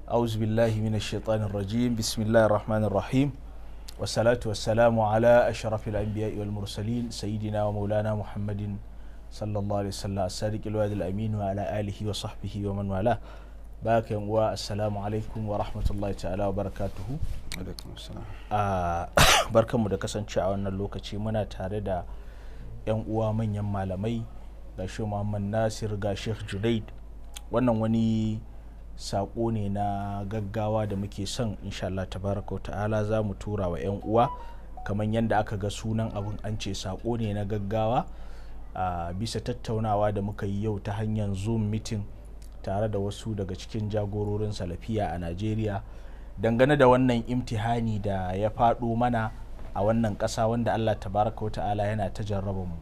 أعوذ بالله من الشيطان الرجيم. بسم الله الرحمن الرحيم، والصلاة والسلام على أشرف الأنبياء والمرسلين، سيدنا ومولانا محمد صلى الله عليه وسلم الصادق الوعد الأمين، وعلى آله وصحبه ومن والاه. Baka yan uwa, assalamu alaikum wa rahmatullahi ta'ala wa barakatuhu. Alaikum assalam. Barkanmu da kasance a wannan lokaci. Muna tare da yan uwa manyan malamai, ga shi Muhammad Nasir, ga Sheikh Junaid. Wannan wani sako ne na gaggawa da muke son, insha Allah tabaraka wa ta'ala, za mu tura wa yan uwa. Kamar yadda aka ga sunan abun, an ce sako ne na gaggawa bisa tattaunawa da muka yi yau ta hanyar Zoom meeting tare da wasu daga cikin jagororin Salafiya a Najeriya, dangane da wannan imtihani da ya faɗo mana a wannan ƙasa, wanda Allah tabaraka wa ta'ala yana ta jarraba mu.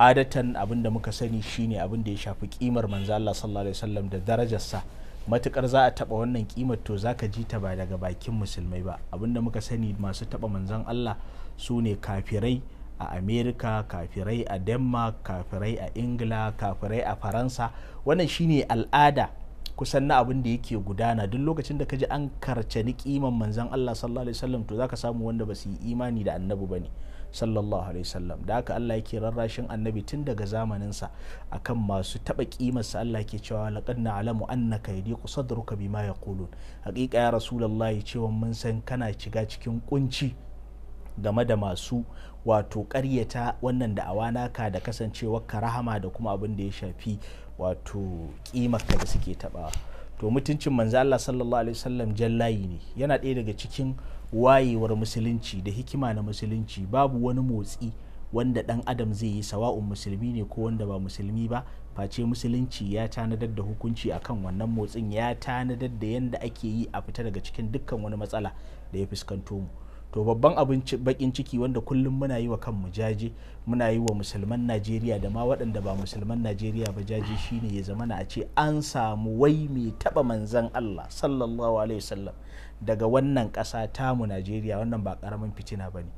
Adatan abin da muka sani shine abin da ya shafi kimar manzo Allah sallallahu alaihi wasallam da darajarsa. Matukar za a taba wannan kimar, to zaka ji ta ba daga bakin musulmai ba. Abin da muka sani, masu taba manzon Allah su ne kafirai a America, kafirai a Denmark, kafirai a Ingila, kafirai a Faransa. Wannan shine al'ada kusan na abin da yake gudana. Duk lokacin da ka ji an karcani kiman manzon Allah sallallahu alaihi wasallam, to zaka samu wanda ba su yi imani da annabi bane sallallahu alaihi wasallam. Da haka Allah yake rarrashin annabi tun daga zamaninsa akan masu taba kimarsa. Allah yake cewa: "Laqad na'lamu annaka yadiqu sadruka bima yaqulun." Haqiqa ya Rasulullahi, cewa mun san kana shiga cikin kunci game da masu wato ƙaryata wannan da'awa naka da kasancewar ka rahama, da kuma abin da ya shafi wato kimarka da suke tabawa. To, mutuncin manzo Allah sallallahu alaihi wasallam jallayi ne. Yana ɗaya daga cikin wayewar musulunci da hikima na musulunci. Babu wani motsi wanda ɗan adam zai yi, sawa'un musulmi ne ko wanda ba musulmi ba, face musulunci ya tanadar da hukunci akan wannan motsin, ya tanadar da yanda ake yi a fita daga cikin dukkan wani matsala da ya fuskanto mu. To, babban abin bakin ciki wanda kullum muna yi wa kanmu jaje, muna yi wa musulman Najeriya da ma waɗanda ba musulman Najeriya ba jaje, shine ya zamana a ce an samu wai mai taɓa manzan Allah sallallahu alaihi wasallam daga wannan ƙasa tamu Najeriya. Wannan ba ƙaramin fitina ba ne.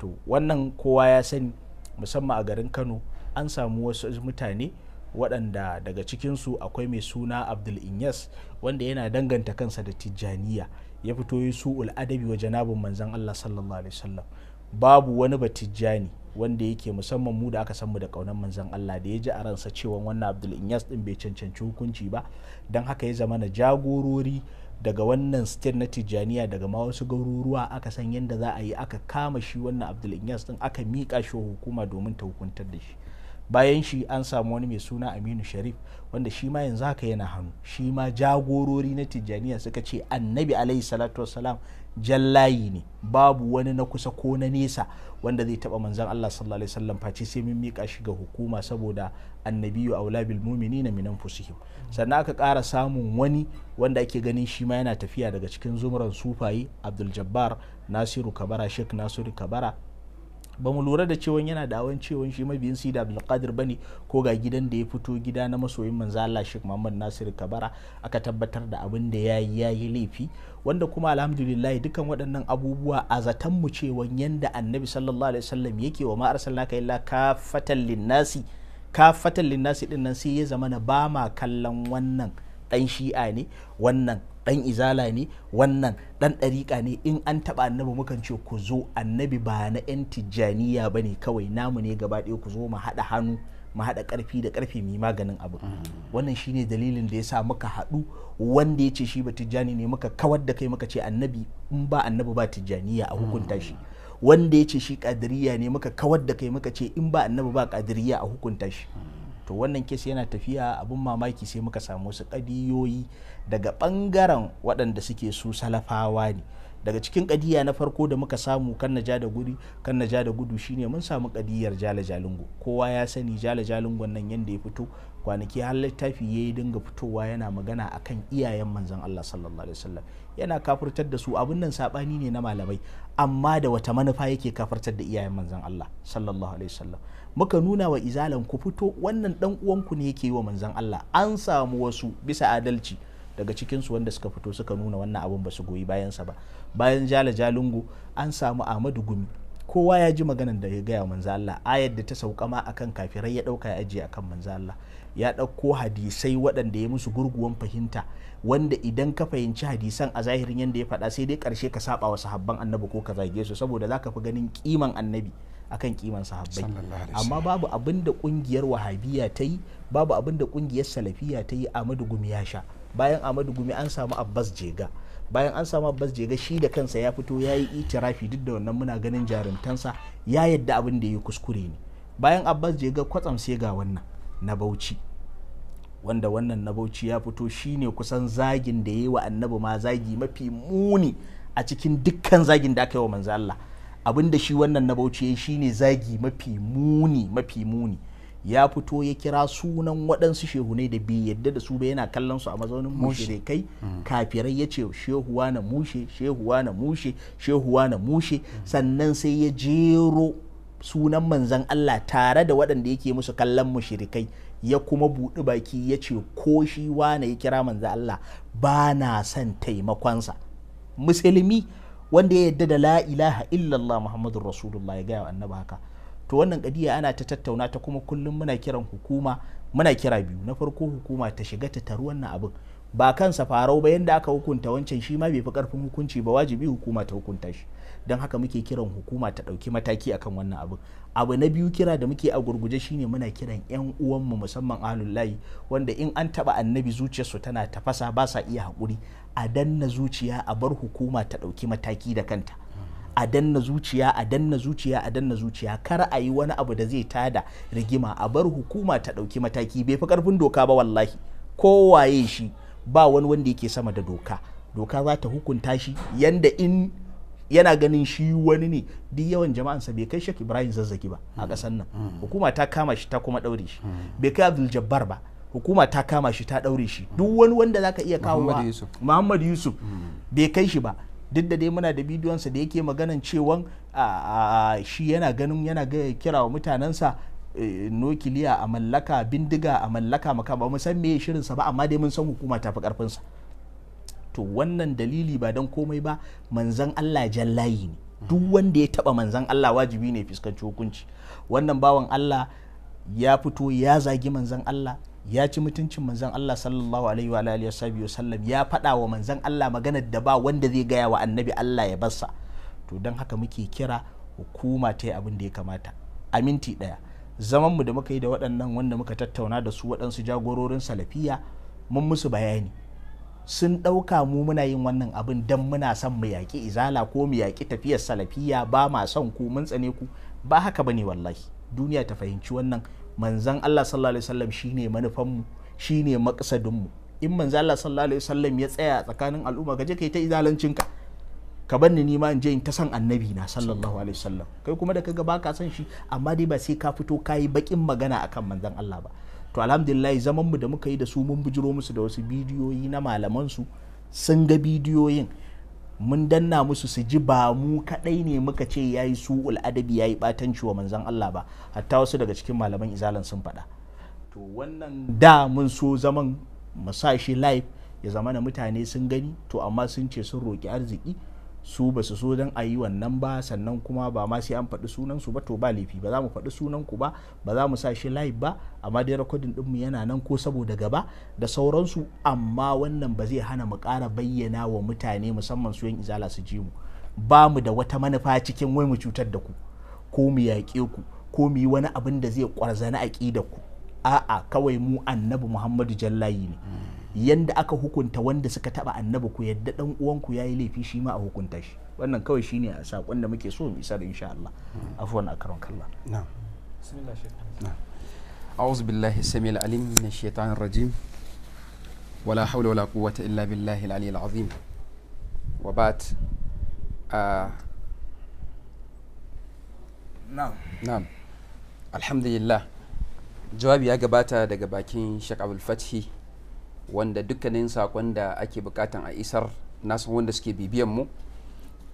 To, wannan kowa ya sani, musamman a garin Kano an samu wasu mutane waɗanda daga cikinsu akwai mai suna Abdul Inyas, wanda yana danganta kansa da Tijjaniya. Ya fito yi su'ul adabi wa janabin manzan Allah sallallahu alaihi wasallam. Babu wani Batijjani wanda yake, musamman mu da aka san mu da kaunar manzan Allah, da ya ji a ransa cewa wannan Abdul Inyas din bai cancanci hukunci ba. Don haka ya zama na jagorori daga wannan state na Tijjaniya, daga ma wasu garuruwa, aka san yadda za a yi aka kama shi wannan Abdul Inyas din, aka miƙa shi wa hukuma domin ta hukuntar da shi. Bayan shi an samu wani mai suna Aminu Sharif, wanda shi ma yanzu haka yana hannu. Shi ma jagorori na Tijjaniya suka ce annabi alaihi salatu wassalam jallayi ne, babu wani na kusa ko na nesa wanda zai taba manzon Allah sallallahu alaihi wasallam face sai mun mika shi ga hukuma, saboda annabiyu aula bil mu'minina min anfusihim. Sannan aka ƙara samun wani wanda ake ganin shi ma yana tafiya daga cikin zumuran sufayi, Abdul Jabbar Nasiru Kabara, Sheikh Nasiru Kabara. Ba mu lura da cewa yana da awan cewa shi mabiyin Sida Abdulkadir bane, ko ga gidan da ya fito, gida na masoyin manzo Allah Sheikh Muhammad Nasir Kabara. Aka tabbatar da abin da yayi laifi, wanda kuma alhamdulillah dukan waɗannan abubuwa a zaton mu cewa yanda annabi sallallahu alaihi wasallam yake, "Wa ma arsalnaka illa kafatan linnasi", kafatan linnasi din nan, sai ya zama na ba ma kallon wannan dan Shi'a ne, wannan dan Izala ne, wannan dan ɗariƙa ne. In an taɓa annabi, mukan ce ku zo, annabi ba na 'yan Tijjaniya ba ne kawai, namu ne gaba ɗaya. Ku zo mu haɗa hannu, mu haɗa ƙarfi da ƙarfi, mu yi maganin abu. Wannan shine dalilin da ya sa muka haɗu. Wanda ya ce shi ba Tijjani ne, muka kawar da kai, muka ce annabi, in ba annabi ba Tijjaniya, a hukunta shi. Wanda ya ce shi Ƙadiriya ne, muka kawar da kai, muka ce in ba annabi ba Ƙadiriya, a hukunta shi. To, wannan case yana tafiya. Abin mamaki, sai muka samu wasu ƙadiyoyi daga ɓangaren waɗanda suke su Salafawa ne. Daga cikin ƙadiya na farko da muka samu, kan na ja da guri, kan na ja da gudu, shine mun samu ƙadiyar Jala Jalingo. Kowa ya sani Jala Jalingon nan, yanda ya fito kwanaki har littafi ya yi, dinga fitowa yana magana akan iyayen manzon Allah sallallahu alaihi wasallam, yana kafirtar da su. Abin nan sabani ne na malamai, amma da wata manufa yake kafirtar da iyayen manzon Allah sallallahu alaihi wasallam? Muka nuna wa Izalan, ku fito, wannan dan uwanku ne yake yi wa manzon Allah. An samu wasu bisa adalci daga cikinsu wanda suka fito suka nuna wannan abun ba su goyi bayansa ba. Bayan Jala Jalingo, an samu Ahmadu Gumi. Kowa ya ji maganan da ya gaya manzo Allah, ayar da ta sauka ma akan kafirai ya dauka ya ajiye akan manzo Allah. Ya dauko hadisai waɗanda ya musu gurguwan fahimta, wanda idan ka fahimci hadisan a zahirin yanda ya faɗa sai dai ƙarshe ka saba wa sahabban annabi ko ka zage su, saboda zaka fi ganin kiman annabi akan kiman sahabbai. Amma babu abin da kungiyar wahabiya ta yi, babu abin da kungiyar salafiya ta yi. Ahmadu Gumi ya sha. Bayan Ahmadu Gumi an samu Abbas Jega, bayan an samu Abbas Jega shi da kansa ya fito ya yi itirafi, duk da wannan muna ganin jarumtansa, ya yadda abin da ya kuskure ne. Bayan Abbas Jega kwatsam sai ga wannan na Bauchi, wanda wannan na Bauchi ya fito shine kusan zagin da ya yi wa annabi ma zagi mafi muni a cikin dukkan zagin da aka yi wa manzo Allah. Abin da shi wannan na Bauchi ya shine zagi mafi muni, mafi muni. Ya fito ya kira sunan waɗansu shehunai da bai yadda da su ba, yana kallon su a mazaunin mushrikai kafirai, ya ce shehuwa na mushe, shehuwa na mushe, shehuwa na mushe. Sannan sai ya jero sunan manzan Allah tare da waɗanda yake musu kallon mushrikai, ya kuma buɗi baki ya ce ko shi wane ya kira manzan Allah ba na son taimakonsa. Musulmi wanda ya yadda da la ilaha illallah Muhammadur Rasulullah ya gaya wa annabi haka. To wannan kadiya ana ta tattauna ta, kuma kullum muna kiran hukuma, muna kira biyu. Na farko, hukuma ta shiga ta taru wannan abin, ba kansa farau ba, yanda aka hukunta wancan shi ma bai fi karfin hukunci ba, wajibi hukuma ta hukunta shi. Don haka muke kiran hukuma ta ɗauki mataki akan wannan abin. Abu na biyu, kira da muke a gurguje shine muna kiran yan uwanmu musamman ahlul layi, wanda in an taba annabi zuciyarsu tana tafasa, ba sa iya haƙuri, a danna zuciya a bar hukuma ta ɗauki mataki da kanta. A danna zuciya, a danna zuciya, a danna zuciya, kar a yi wani abu da zai tada rigima, a bar hukuma ta ɗauki mataki. Bai fi ƙarfin doka ba wallahi, kowaye shi, ba wani wanda yake sama da doka. Doka za ta hukunta shi yanda in yana ganin shi wani ne, duk yawan jama'ansa bai kai Sheikh Ibrahim Zazzaki ba a ƙasar nan, hukuma ta kama shi ta kuma ɗaure shi. Bai kai Abdul Jabbar ba, hukuma ta kama shi ta ɗaure shi. Duk wani wanda zaka iya kawo, Muhammad Yusuf bai kai shi ba, duk da dai muna da bidiyonsa da yake maganan cewan shi yana ganin yana kira wa mutanensa nukiliya a mallaka, bindiga a mallaka, maka ba mu san meye shirinsa ba, amma dai mun san hukuma ta fi karfinsa. To wannan dalili ba don komai ba, manzan Allah jallayi ne, duk wanda ya taba manzan Allah wajibi ne fuskanci hukunci. Wannan bawan Allah ya fito ya zagi manzan Allah, ya ci mutuncin manzan Allah sallallahu alaihi wa alihi wasallam, ya faɗa wa manzan Allah maganar da ba wanda zai gaya wa annabi Allah ya barsa. To don haka muke kira hukuma ta yi abin da ya kamata. A minti ɗaya, zaman mu da muka yi da waɗannan wanda muka tattauna da su, waɗansu jagororin salafiya, mun musu bayani. Sun ɗauka mu muna yin wannan abin don muna son mu yaƙi izala ko mu yaƙi tafiyar salafiya, ba ma son ku, mun tsane ku. Ba haka bane wallahi. Duniya ta fahimci wannan. Manzan Allah sallallahu alaihi wasallam shine manufanmu, shine maksadinmu. In manzan Allah sallallahu alaihi wasallam ya tsaya tsakanin al'umma, ka je kai ta izalancinka, ka bar ni ma in je in ta san annabi na sallallahu alaihi wasallam. Kai kuma da kaga baka san shi, amma dai ba sai ka fito kayi bakin magana akan manzan Allah ba. To alhamdulillah, zaman mu da muka yi da su, mun bijiro musu da wasu bidiyoyi na malaman su, sun ga bidiyoyin, mun danna musu su ji ba mu kadai ne muka ce yayi su'ul adabi, yayi batanci wa manzon Allah ba, hatta wasu daga cikin malaman izalan sun faɗa. To wannan da mun so zaman mu sa shi live ya zama na mutane sun gani, to amma sun ce sun roki arziki, su ba su so don a yi wannan ba, sannan kuma ba ma sai an faɗi sunan su ba. To ba laifi, ba za mu faɗi sunan ku ba, ba za mu sa shi live ba, amma dai recording ɗinmu yana nan ko saboda gaba da sauransu. Amma wannan ba zai hana mu ƙara bayyana wa mutane, musamman su yan izala, su ji mu. Ba mu da wata manufa cikin wai mu cutar da ku ko mu yaƙe ku ko mu yi wani abin da zai ƙwarzana aƙidar ku. A'a, kawai mu annabi Muhammadu jallayi ne. Yanda aka hukunta wanda suka taba annabi, ku yadda dan uwanku yayi laifi, shi ma a hukunta shi. Wannan kawai shine a sakon da muke so mu isar insha Allah. Afwan akram kallah. Na'am, bismillah shaykh. Na'am, a'udhu billahi samil alim minash shaitanir rajim, wala hawla wala quwwata illa billahi al-aliyyil azim. Wa ba'd. Na'am. Na'am, alhamdulillah. Jawabi ya gabata daga bakin Sheikh Abdul Fathi, wanda dukkanin sakon da ake bukatan a isar, nasan wanda suke bibiyan mu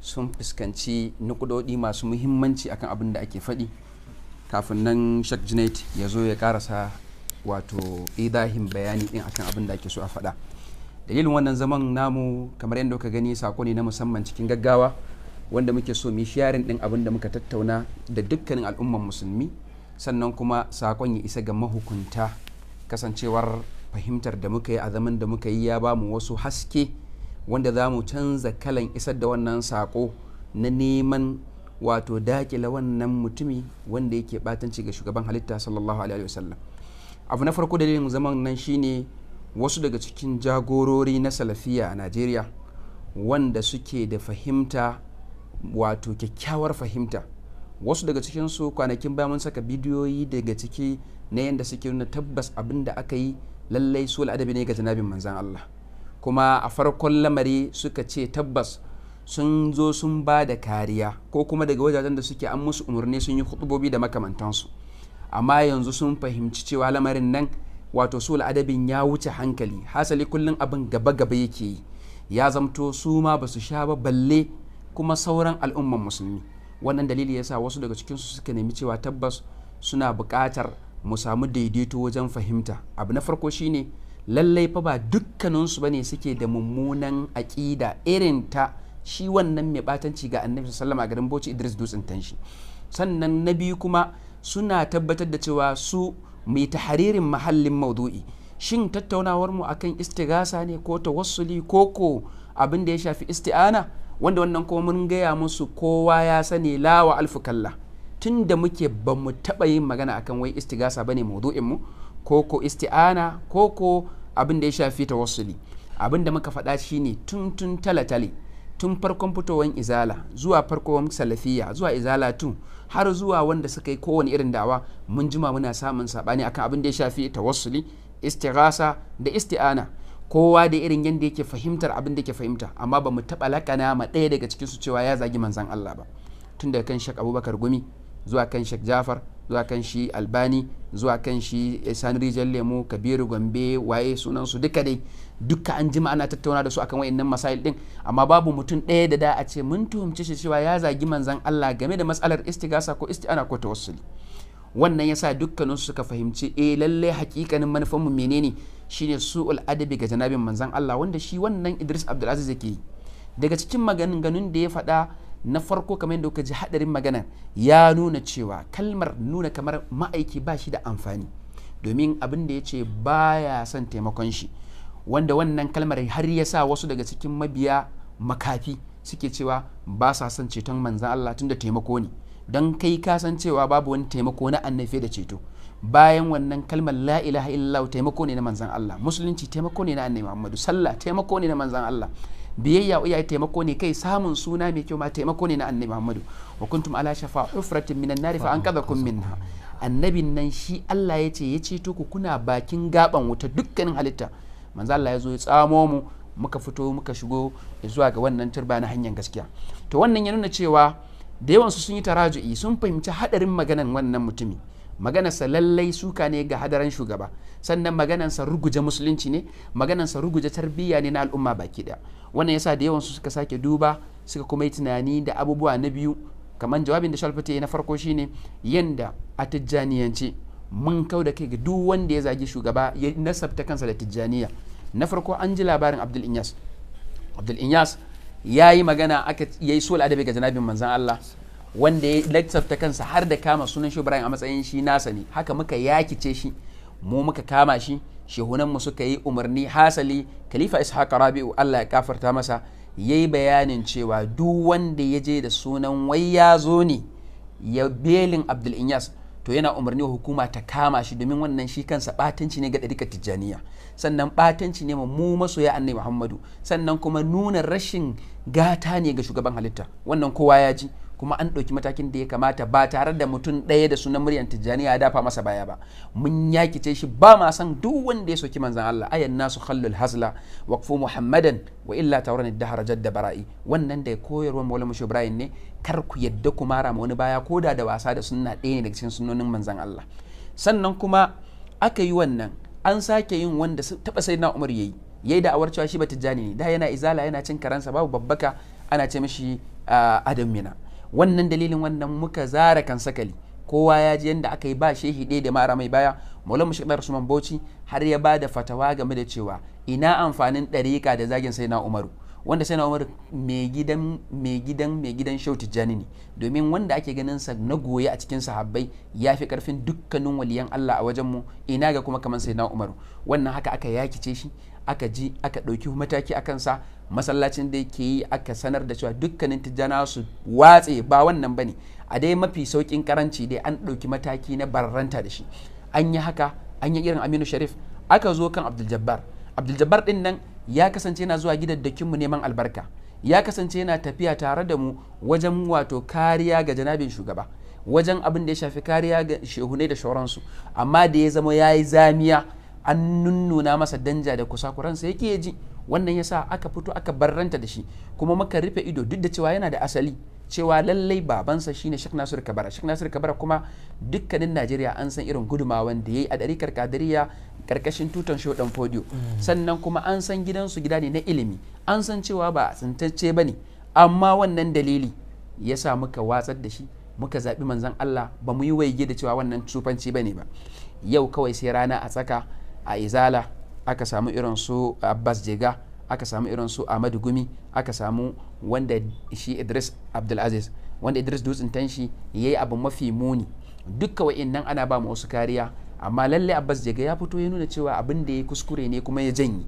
sun fuskanci nukudodi masu muhimmanci akan abin da ake faɗi. Kafin nan Sheikh Junaid ya zo ya karasa wato idahin bayani din akan abin da ake so a faɗa. Dalilin wannan zaman namu, kamar yadda kuka gani, sako ne na musamman cikin gaggawa wanda muke so mu yi sharing din abin da muka tattauna da dukkanin al'umman musulmi, sannan kuma sakon ya isa ga mahukunta. Kasancewar fahimtar da muka yi a zaman da muka yi ya ba mu wasu haske wanda za mu canza kalan isar da wannan sako na neman wato dakila wannan mutumi wanda yake batanci ga shugaban halitta sallallahu alaihi wasallam. Abu na farko dalilin zaman nan shine wasu daga cikin jagorori na salafiya a Najeriya wanda suke da fahimta, wato kyakkyawar fahimta. Wasu daga cikinsu kwanakin bayan mun saka bidiyoyi daga ciki na yadda suke nuna tabbas abin da aka yi lallai su adabi ne ga janabin manzan Allah. Kuma a farkon lamari suka ce tabbas sun zo sun ba da kariya, ko kuma daga wajajen da suke an musu umarni sun yi hutubobi da makamantansu. Amma yanzu sun fahimci cewa lamarin nan wato su adabin ya wuce hankali, hasali kullum abin gaba-gaba yake yi, ya zamto su ma ba su sha ba balle kuma sauran al'umman musulmi. Wannan dalili yasa wasu daga cikinsu suka nemi cewa tabbas suna buƙatar mu samu daidaito wajen fahimta. Abu na farko shine lallai fa ba dukkaninsu bane suke da mummunan aƙida irin ta shi wannan mai batanci ga Annabi sallallahu alaihi wasallam a garin Bauchi Idris Dutsen Tanshi. Sannan na biyu kuma suna tabbatar da cewa su mai taharirin mahallin maudu'i, shin tattaunawar mu akan istigasa ne ko tawassuli ko ko abin da ya shafi isti'ana, wanda wannan kuma mun gaya musu kowa ya sani lawa alfu kalla. Tun da muke ba mu taɓa yin magana akan wai istigasa bane maudu'in mu ko ko isti'ana ko ko abin da ya shafi tawassuli. Abin da muka faɗa shine tun tun talatale, tun farkon fitowar izala zuwa farkon salafiya zuwa izala tun har zuwa wanda suka yi kowane irin da'awa, mun jima muna samun sabani akan abin da ya shafi tawassuli, istighasa da isti'ana. Kowa da irin yadda yake fahimtar abin da yake fahimta, amma ba mu taɓa lakana ma ɗaya daga cikin su cewa ya zagi manzon Allah ba. Tun daga kan Sheikh Abubakar Gumi zuwa kan Sheikh Jafar zuwa kan shi Albani zuwa kan shi Sani Rijal Lemo, Kabiru Gombe, waye sunan su duka dai duka an jima ana tattauna da su akan wayannan masail din, amma babu mutum ɗaya da da a ce mun tuhumci shi cewa ya zagi manzon Allah game da matsalar istigasa ko isti'ana ko tawassuli. Wannan yasa dukkanin su suka fahimci eh lalle hakikanin manufan mu menene, shine su'ul adabi ga janabin manzon Allah wanda shi wannan Idris Abdulaziz yake yi. Daga cikin maganganun da ya faɗa na farko, kamar yadda kuka ji hadarin magana, ya nuna cewa kalmar nuna kamar ma'aiki ba shi da amfani, domin abin da ya ce baya son taimakon shi, wanda wannan kalmar har ya sa wasu daga cikin mabiya makafi suke cewa ba sa son ceton manzan Allah tunda taimako ne. Don kai ka san cewa babu wani taimako na annabi da ceto. Bayan wannan kalmar la ilaha illallah taimako ne na manzan Allah, musulunci taimako ne na annabi Muhammadu, sallah taimako ne na manzan Allah, biyayya iyaye taimako ne, kai samun suna mai kyau ma taimako ne na annabi Muhammadu. Wa kuntum ala shafa hufratin minan nari fa anqadhakum minha. Annabin nan shi Allah ya ce ya ceto ku kuna bakin gaban wuta dukkanin halitta. Manzo Allah ya zo ya tsamo mu, muka fito muka shigo zuwa ga wannan turba na hanyar gaskiya. To wannan ya nuna cewa da yawan su sun yi taraju'i, sun fahimci hadarin maganan wannan mutumi. Maganarsa lallai suka ne ga hadaran shugaba, sannan maganarsa ruguje musulunci ne, maganarsa ruguje tarbiyya ne na al'umma baki daya. Wannan yasa da yawansu suka sake duba suka kuma yi tunani da abubuwa na biyu, kamar jawabin da Shalfate na farko shine yanda a tijjaniyance mun kau da kai ga duk wanda ya zagi shugaba ya nasabta kansa da tijjaniya. Na farko an ji labarin Abdul Inyas. Abdul Inyas ya yi magana aka yayi sul adabi ga janabin manzon Allah, wanda ya lissafta kansa har da kama sunan Shehu Ibrahim a matsayin shi nasa ne. Haka muka yakice shi, mu muka kama shi, shehunan mu suka yi umarni. Hasali Khalifa Ishaq Rabi'u Allah ya kafarta masa yayi bayanin cewa duk wanda ya je da sunan wai ya zo ne ya belin Abdul Inyas, to yana umarni wa hukuma ta kama shi, domin wannan shi kansa batanci ne ga ɗarikar Tijjaniya, sannan batanci ne ma mu masoya Annabi Muhammadu, sannan kuma nuna rashin gata ne ga shugaban halitta. Wannan kowa ya ji, kuma an ɗauki matakin da ya kamata ba tare da mutum ɗaya da sunan muryar Tijjaniya ya dafa masa baya ba. Mun yakice shi, ba ma san duk wanda ya soki manzan Allah. Ayan nasu khallul hazla waqfu muhammadan wa illa tawrani dahra jadda bara'i. Wannan da koyarwar Maulana Shehu Ibrahim ne, kar ku yadda ku mara ma wani baya ko da wasa da sunna ɗaya ne daga cikin sunnonin manzan Allah. Sannan kuma aka yi wannan, an sake yin wanda taɓa Sayyidina Umar yayi yayi da'awar cewa shi ba Tijjani ne, da yana izala yana cin karansa babu babbaka, ana ce mishi Adam Mina. Wannan dalilin wannan muka zara kan sakali, kowa ya ji yadda aka yi ba shehi ɗaya da mara mai baya. Maulana Sheikh Usman Bauchi har ya ba da fatawa game da cewa ina amfanin ɗariƙa da zagin sai na Umaru. Wanda Sayyidina Umar mai gidan mai gidan mai gidan Shehu Tijjani ne, domin wanda ake ganin sa na goye a cikin sahabbai ya fi karfin dukkanin waliyan Allah a wajen mu, ina ga kuma kamar Sayyidina Umar. Wannan haka aka yakice shi, aka ji aka ɗauki mataki a kansa, masallacin da yake yi aka sanar da cewa dukkanin Tijjana su watse, ba wannan bane. A dai mafi saukin karanci dai an ɗauki mataki na barranta da shi. An yi haka, an yi irin Aminu Sharif, aka zo kan Abdul Jabbar. Abdul Jabbar din nan ya kasance yana zuwa gidaddakin mu neman albarka, ya kasance yana tafiya tare da mu wajen wato kariya ga janabin shugaba, wajen abin da ya shafi kariya ga shehunai da shauransu. Amma da ya zama ya yi zamiya, an nunnuna masa danja da kusakuransa yake ji, wannan yasa aka fito aka barranta da shi. Kuma muka rufe ido duk da cewa yana da asali, cewa lallai babansa shine Sheikh Nasir Kabara. Sheikh Nasir Kabara kuma dukkanin Najeriya an san irin gudumawan da yayi a ɗarikar Kadiriya karkashin tutan Shehu Dan Fodiyo. Sannan kuma an san gidansu gida ne na ilimi, an san cewa ba tsintacce bane. Amma wannan dalili yasa muka watsar da shi, muka zaɓi manzon Allah, ba mu yi waige da cewa wannan tsufanci bane ba. Yau kawai sai rana a tsaka a Izala aka samu irin su Abbas Jega, aka samu irin su Ahmadu Gumi, aka samu wanda shi Idris Abdulaziz, wanda Idris Dutsen Tanshi ya yi abu mafi muni. Dukka wa'innan ana ba mu wasu kariya, amma lalle Abbas Jega ya fito ya nuna cewa abin da ya kuskure ne kuma ya janye.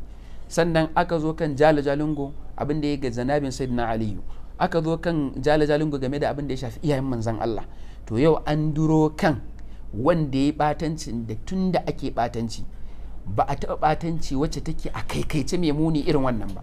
Sannan aka zo kan Jala Jalingo, abin da ya ga zanabin Sayyidina Aliyu, aka zo kan Jala Jalingo game da abin da ya shafi iyayen manzon Allah. To yau an duro kan wanda ya batancin da tun da ake batanci ba a taɓa ɓatanci wacce take a kaikaice mai muni irin wannan ba,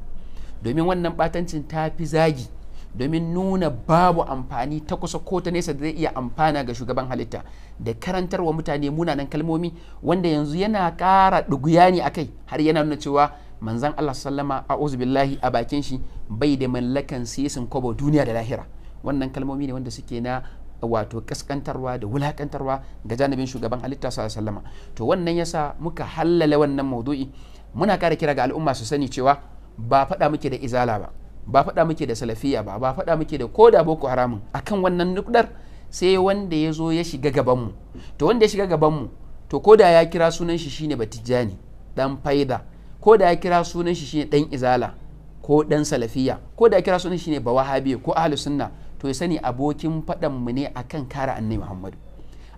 domin wannan ɓatancin ta fi zagi, domin nuna babu amfani ta kusa ko ta nesa da zai iya amfana ga shugaban halitta, da karantarwa mutane munanan kalmomi, wanda yanzu yana ƙara ɗuguya ne akai, har yana nuna cewa manzan Allah sallama a'udhu billahi a bakin shi bai da mallakan sisin kwabo duniya da lahira. Wannan kalmomi ne wanda suke na wato kaskantarwa da wulakantarwa ga janibin shugaban halitta sallama. To wannan yasa muka hallala wannan maudu'i. Muna kara kira ga al'umma su sani cewa ba faɗa muke da Izala ba, ba faɗa muke da Salafiya ba, ba faɗa muke da koda Boko Haramun akan wannan nukdar, sai wanda ya zo ya shiga gaban mu. To wanda ya shiga gaban mu, to koda ya kira sunan shi shine Batijjani dan faida, koda ya kira sunan shi shine dan Izala ko dan Salafiya, koda ya kira sunan shi shine Bawahabi ko Ahlus Sunna, to ya sani abokin faɗan mu ne akan kare Annabi Muhammadu.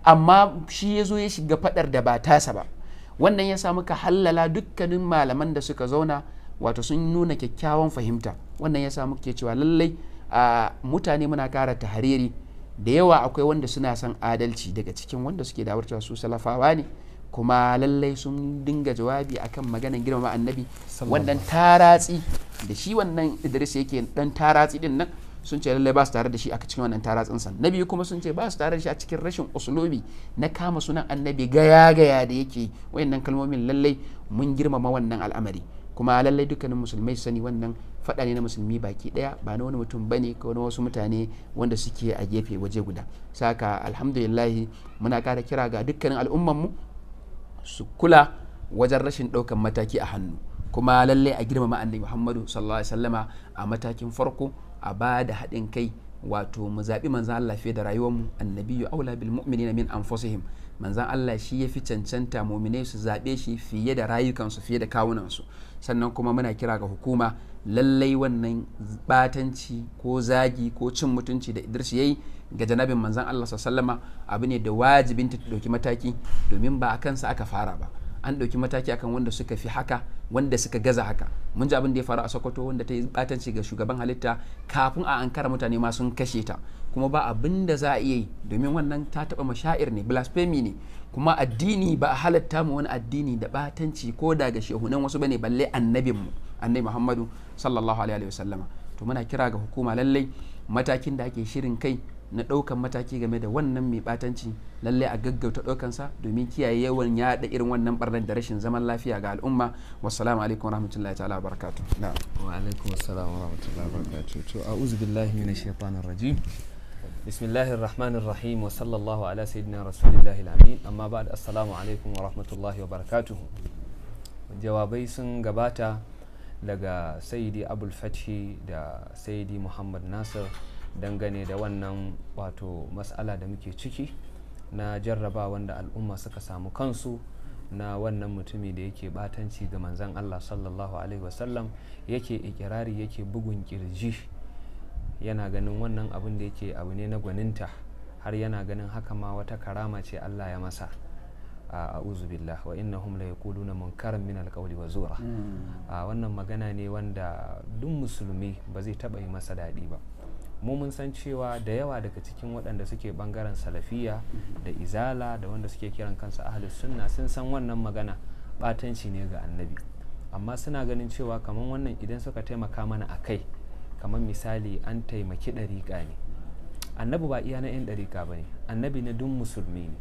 Amma shi ya zo ya shiga faɗar da ba tasa ba. Wannan ya sa muka hallala dukkanin malaman da suka zauna wato sun nuna kyakkyawan fahimta. Wannan ya sa muke cewa lallai a mutane muna kara tahariri da yawa. Akwai wanda suna son adalci daga cikin wanda suke dawar cewa su salafawa ne, kuma lallai sun dinga jawabi akan maganar girmama annabi. Wannan taratsi da shi wannan Idris yake dan taratsi din nan, sun ce lallai ba su tare da shi a cikin wannan taratsin sa. Na biyu kuma sun ce ba su tare da shi a cikin rashin usulubi na kama sunan annabi gaya gaya da yake wayannan kalmomin. Lallai mun girmama wannan al'amari, kuma lallai dukkanin musulmai su sani wannan faɗa ne na musulmi baki ɗaya, ba na wani mutum bane ko na wasu mutane wanda suke a gefe waje guda. Saka alhamdulillahi muna ƙara kira ga dukkanin al'umman mu su kula wajen rashin ɗaukan mataki a hannu, kuma lallai a girmama annabi Muhammadu sallallahu alaihi wasallama a matakin farko, a ba da haɗin kai, wato mu zaɓi manzan Allah fiye da rayuwarmu. Annabiyyu aula bil mu'minina min anfusihim, manzan Allah shi ya fi cancanta mu'minai su zaɓe shi fiye da rayukansu, fiye da kawunansu. Sannan kuma muna kira ga hukuma lallai wannan batanci ko zagi ko cin mutunci da Idris yayi ga janabin manzan Allah sallama abu ne da wajibin ta ɗauki mataki, domin ba a kansa aka fara ba. An ɗauki mataki akan wanda suka fi haka, wanda suka gaza haka. Mun ji abin da ya faru a Sokoto, wanda ta yi batanci ga shugaban halitta, kafin a ankara mutane ma sun kashe ta, kuma ba abin da za a iya yi, domin wannan ta taɓa mashair ne, blasphemy ne. Kuma addini ba a halatta mu wani addini da batanci ko daga shehunan wasu bane, balle annabin mu annabi Muhammadu sallallahu alaihi wasallama. To muna kira ga hukuma lallai matakin da ake shirin kai na ɗaukan mataki game da wannan mai batanci, lallai a gaggauta ɗaukansa domin kiyaye yawan yaɗa irin wannan barnar da rashin zaman lafiya ga al'umma. Wassalamu alaikum warahmatullahi ta'ala wabarakatuh. Na'am. Wa alaikum assalam wa rahmatullahi wa barakatuh. To a'udhu billahi minash shaitanir rajim. Bismillahir rahmanir rahim wa sallallahu ala sayyidina rasulillahi al-amin. Amma ba'd, assalamu alaikum wa rahmatullahi wa barakatuh. Jawabai sun gabata daga Sayyidi Abul Fathi da Sayyidi Muhammad Nasir dangane da wannan wato mas'ala da muke ciki na jarraba wanda al'umma suka samu kansu Na wannan mutumi da yake batanci ga manzon Allah sallallahu alaihi wasallam, yake ikirari, yake bugun kirji, yana ganin wannan abin da yake abu ne na gwaninta, har yana ganin haka ma wata karama ce Allah ya masa. A'udhu billah, wa innahum la yaquluna munkaran min alqawli wa zura. Wannan magana ne wanda duk musulmi ba zai taba yi masa daɗi ba. Mu mun san cewa da yawa daga cikin waɗanda suke bangaren salafiya da izala da wanda suke kiran kansu ahlus sunna sun san wannan magana batanci ne ga annabi, amma suna ganin cewa kamar wannan idan suka taimaka mana a kai, kamar misali an taimaki ɗariƙa ne. Annabi ba iya na 'yan ɗariƙa ba ne, annabi na duk musulmi ne,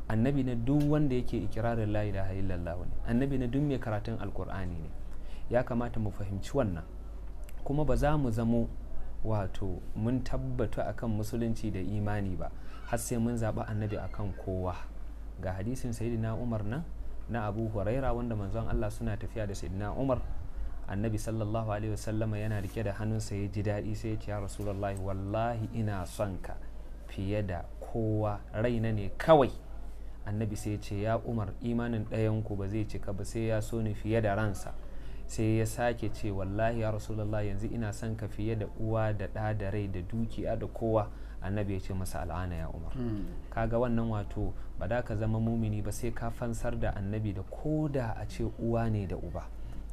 annabi na duk wanda yake ikirarin la ilaha illallah ne, annabi na duk mai karatun alkur'ani ne. Ya kamata mu fahimci wannan, kuma ba za mu zamo wato mun tabbata akan musulunci da imani ba har sai mun zaɓi annabi akan kowa. Ga hadisin sayyidina Umar nan na Abu Huraira, wanda manzon Allah suna tafiya da sayyidina Umar, annabi sallallahu alaihi wasallama yana rike da hannunsa, ya ji daɗi sai ya ce, ya rasulullahi, wallahi ina son ka fiye da kowa, raina ne kawai. Annabi sai ya ce, ya Umar, imanin ɗayanku ba zai cika ba sai ya so ni fiye da ransa. Sai ya sake ce, wallahi ya rasulullah, yanzu ina son ka fiye da uwa da ɗa da rai da dukiya da kowa. Annabi ya ce masa, al'ana ya Umar. Kaga wannan wato ba da ka zama mumini ba sai ka fansar da annabi da ko da a ce uwa ne da uba.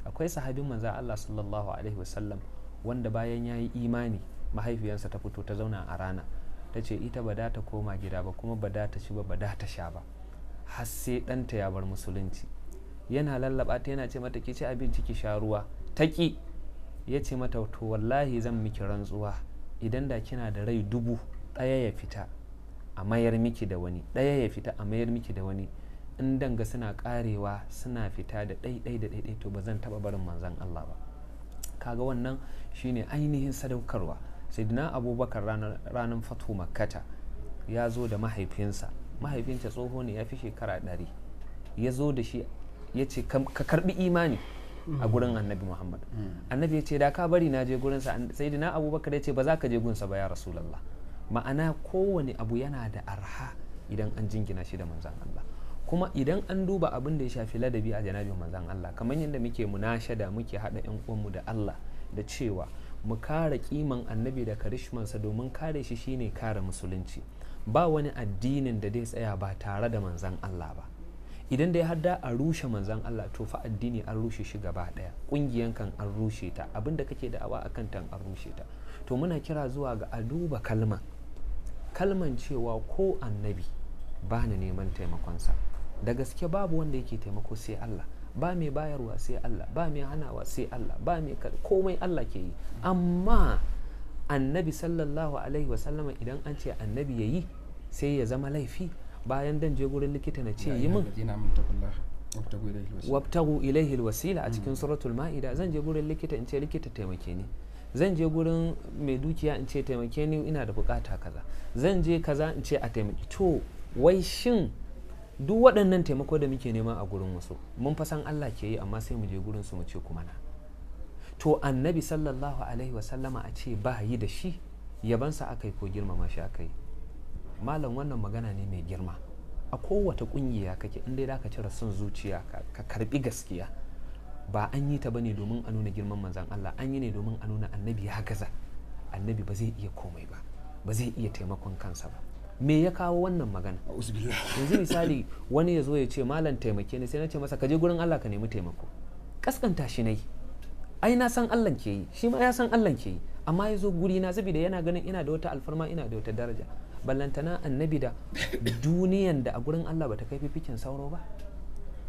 Akwai sahabin manzo Allah sallallahu alaihi wasallam wanda bayan ya yi imani mahaifiyarsa ta fito ta zauna a rana, ta ce ita ba da ta koma gida ba, kuma ba da ta ci ba, ba da ta sha ba, har sai ɗanta ya bar musulunci. Yana lallaba ta, yana ce mata, ki ci abinci, ki sha ruwa. Ta ki. Ya ce mata, to wallahi zan miki rantsuwa, idan da kina da rai 1000, ɗaya ya fita a mayar miki da wani, ɗaya ya fita a mayar miki da wani, in danga suna karewa suna fita da ɗaiɗai da ɗaiɗai, to ba zan taɓa barin manzan Allah ba. Kaga wannan shine ainihin sadaukarwa. Sayyidina Abubakar ranar fatu makkata ya zo da mahaifinsa, mahaifinsa tsoho ne ya fi shekara 100, ya zo da shi ya ce, ka karbi imani a gurin annabi Muhammad. Annabi ya ce, da ka bari na je gurinsa. Sayyidina Abubakar ya ce, ba za ka je gunsa ba ya rasulallah. Ma'ana kowane abu yana da arha idan an jingina shi da manzan Allah. Kuma idan an duba abin da ya shafi ladabi a janabin manzan Allah, kamar yadda muke munashada, muke haɗa 'yan uwanmu da Allah da cewa mu kare kiman annabi da karishmansa, domin kare shi shine kare musulunci. Ba wani addinin da zai tsaya ba tare da manzan Allah ba. Idan dai har da a rushe manzan Allah, to fa addini an rushe shi gaba ɗaya, ƙungiyan kan an rushe ta, abin da kake da'awa akan tan an rushe ta. To muna kira zuwa ga a duba kalman cewa ko annabi ba ni neman taimakonsa. Da gaske babu wanda yake taimako sai Allah, ba mai bayarwa sai Allah, ba mai hanawa sai Allah, ba mai komai Allah ke yi. Amma annabi sallallahu alaihi wasallama idan an ce annabi yayi sai ya zama laifi. Bayan dan je gurin likita na ce yi min, wabtagu ilaihi alwasila a cikin suratul ma'ida, zan je gurin likita in ce likita taimake ni, zan je gurin mai dukiya in ce taimake ni ina da bukata kaza, zan je kaza in ce a taimake. To wai shin duk waɗannan taimako da muke nema a gurin wasu mun fa san Allah ke yi, amma sai mu je gurin su mu ce kuma na. To annabi sallallahu alaihi wasallama a ce ba yi da shi, yabansa aka yi ko girmama shi aka yi? Malam, wannan magana ne mai girma. A kowace kungiya kake, in dai ka cire son zuciya ka karbi gaskiya, ba an yi ta bane domin a nuna girman manzon Allah, an yi ne domin a nuna annabi ya gaza, annabi ba zai iya komai ba, ba zai iya taimakon kansa ba. Me ya kawo wannan magana? Yanzu misali wani ya zo ya ce malam taimake ni, sai na ce masa ka je gurin Allah ka nemi taimako. Kaskanta shi nayi, ai na san Allah ke yi, shi ma ya san Allah ke yi, amma ya zo guri na saboda yana ganin ina da wata alfarma, ina da wata daraja. Ballantana annabi da duniyan da a gurin Allah bata kai fifikin sauro ba.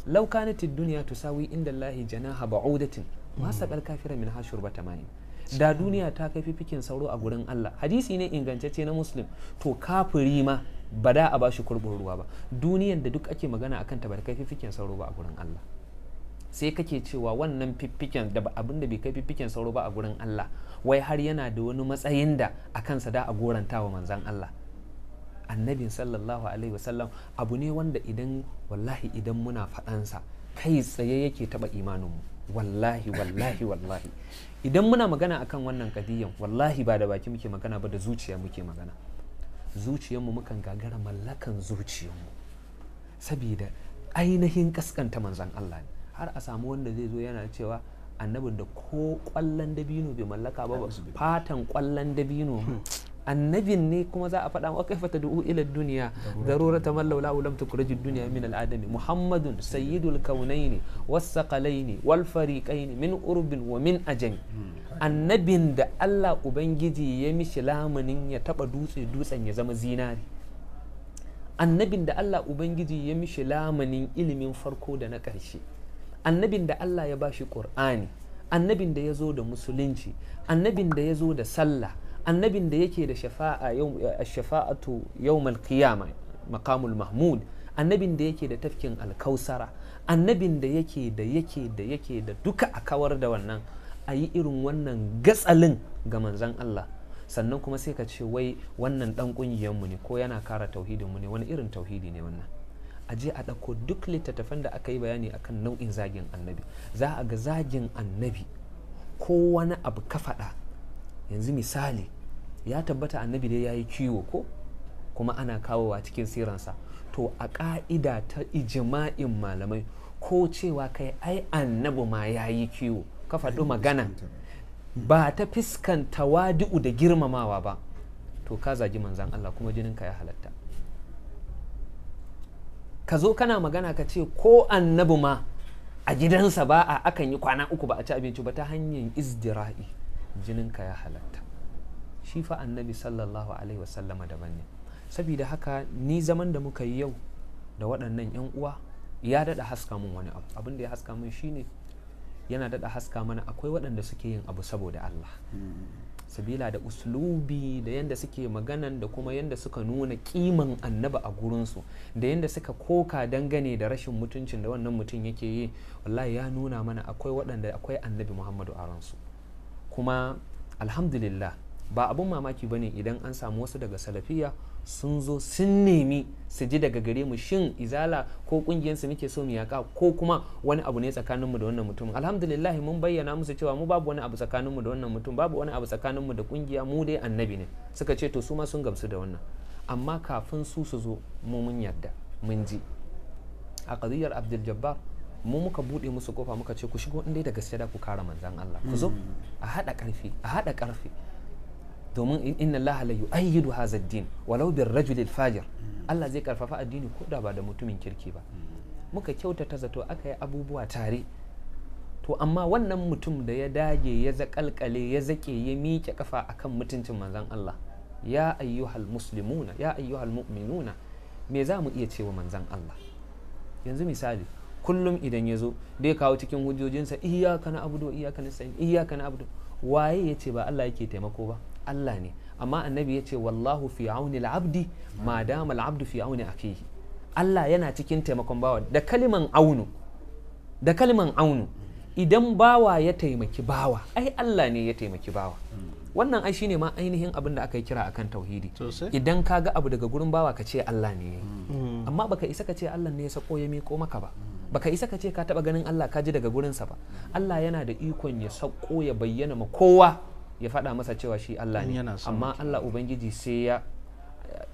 Law kanat ad-dunya tusawi inda Allah janaha ba'udatin ma saqal kafira min hashur batamain. Da duniya ta kai fifikin sauro a gurin Allah, hadisi ne ingantacce na Muslim, to kafiri ma ba da a bashi kurbin ruwa ba. Duniyan da duk ake magana akan ta ba ta kai fifikin sauro ba a gurin Allah. Sai kake cewa wannan fiffiken da abin da bai kai fiffiken sauro ba a gurin Allah, wai har yana da wani matsayin da a kansa da a goranta wa manzan Allah. Annabin sallallahu alaihi wasallam abu ne wanda idan wallahi idan muna faɗansa kai tsaye yake taɓa imaninmu. Wallahi wallahi wallahi idan muna magana akan wannan kadiyan, wallahi ba da baki muke magana ba, da zuciya muke magana. Zuciyarmu mukan gagara mallakan zuciyarmu saboda Ainihin kaskanta manzan Allah ne. Har a samu wanda zai zo yana cewa annabin da ko kwallon dabino bai mallaka ba, fatan kwallon dabino annabin ne kuma za a faɗa wa kaifa tad'u ila dunya darurata man laula lam tukhrij ad-dunya min al-adami Muhammadun sayyidul kaunaini was-saqalaini wal fariqaini min urbin wa min ajami. Annabin da Allah ubangiji ya mishi lamunin ya taba dutse, dutsen ya zama zinari. Annabin da Allah ubangiji ya mishi lamunin ilimin farko da na ƙarshe. Annabin da Allah ya bashi Qur'ani. Annabin da ya zo da musulunci. Annabin da ya zo da sallah. Annabin da yake da shafa'a shafa'atu yawmal qiyama maqamul mahmud. Annabin da yake da tafkin alkausara. Annabin da yake da yake da yake da duka a kawar da wannan, a yi irin wannan gatsalin ga manzon Allah. Sannan kuma sai ka ce wai wannan dan kungiyarmu ne ko yana kara tauhidinmu ne. Wani irin tauhidi ne wannan? A je a ɗauko duk littattafan da aka yi bayani akan nau'in zagin annabi, za a ga zagin annabi ko wani abu ka faɗa. Yanzu misali, ya tabbata annabi dai ya yi kiwo ko kuma ana kawowa cikin siransa. To a ƙa'ida ta ijma'in malamai, ko cewa kai ai annabi ma ya yi kiwo, ka faɗi magana ba ta fiskan tawadi'u da girmamawa ba, to ka zagi manzan Allah kuma jininka ya halatta. Ka zo kana magana ka ce ko annabi ma a gidansa ba a akan yi kwana 3 ba a ci abinci ba, ta hanyar izdira'i jininka ya halatta. Shi fa annabi sallallahu alaihi wasallama daban ne. Saboda haka ni zaman da muka yi yau da waɗannan 'yan uwa ya daɗa haska mun wani abu. Abin da ya haska mun shine yana daɗa haska mana akwai waɗanda suke yin abu saboda Allah. Sabila da uslubi da yanda suke maganan da kuma yanda suka nuna kiman annabi a gurinsu da yanda suka koka dangane da rashin mutuncin da wannan mutum yake yi, wallahi ya nuna mana akwai waɗanda akwai annabi Muhammadu a ransu. Kuma alhamdulillah ba abun mamaki bane idan an samu wasu daga salafiya sun zo sun nemi su ji daga gare mu, shin izala ko kungiyarsu muke so mu yaka ko kuma wani abu ne tsakaninmu da wannan mutum. Alhamdulillah mun bayyana musu cewa mu babu wani abu tsakaninmu da wannan mutum, babu wani abu tsakaninmu da kungiya, mu dai annabi ne. Suka ce to su ma sun gamsu da wannan. Amma kafin su su zo mu mun yarda mun ji. A qadiyar Abdul Jabbar mu muka bude musu kofa muka ce ku shigo in dai da gaske da ku kare manzon Allah, ku zo a hada karfi, a hada karfi. Domin inna Allah la yu'ayyidu hadha ad-din walau bir rajul al-fajir. Allah zai karfafa addini ko da ba da mutumin kirki ba. Muka kyautata zato aka yi abubuwa tare. To amma wannan mutum da ya dage ya zakalkale ya zake ya miƙe kafa akan mutuncin manzon Allah, ya ayyuhal muslimuna ya ayyuhal mu'minuna, me za mu iya cewa manzon Allah? Yanzu misali kullum idan ya zo dai kawo cikin hujjojinsa iyyaka na'budu wa iyyaka nasta'in, iyyaka na'budu. Waye yace ba Allah yake taimako ba? Allah ne. Amma annabi ya ce wallahu fi auni al-abdi ma dama al-abdu fi auni akihi. Allah yana cikin taimakon bawa da kaliman aunu, da kaliman aunu. Idan bawa ya taimaki bawa, ai Allah ne ya taimaki bawa. Wannan ai shine ma ainihin abin da aka yi kira akan tauhidi. Idan ka ga abu daga gurin bawa ka ce Allah ne yayi, amma baka isa ka ce Allah ne ya sako ya miko maka ba. Baka isa ka ce ka taba ganin Allah ka ji daga gurinsa ba. Allah yana da ikon ya sako ya bayyana ma kowa ya faɗa masa cewa shi Allah ne, amma Allah Ubangiji sai ya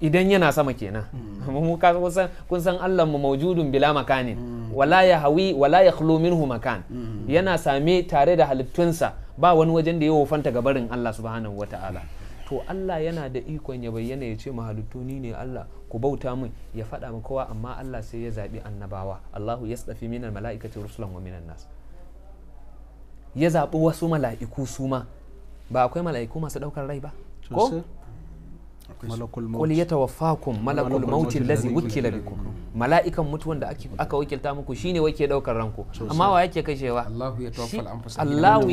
idan yana sama kenan. Mu kun san Allah mu maujudun bila makanin, wala ya hawi wala ya khlu minhu makan. Yana same tare da halittunsa, ba wani wajen da ya wofanta ga barin Allah subhanahu wata'ala. To Allah yana da ikon ya bayyana ya ce mahalittu ni ne Allah ku bauta min, ya faɗa ma kowa. Amma Allah sai ya zaɓi annabawa. Allahu yastafi minal mala'ikati rusulan wa minan nas. Ya zaɓi wasu mala'iku su ma. Ba akwai mala'iku masu daukar rai ba ko? Qul yatawaffakum malakul mauti allazi wukila bikum. Mala'ikan mutuwan da aka wakilta muku shine wake daukar ranku. Amma wa yake kashewa? Allahu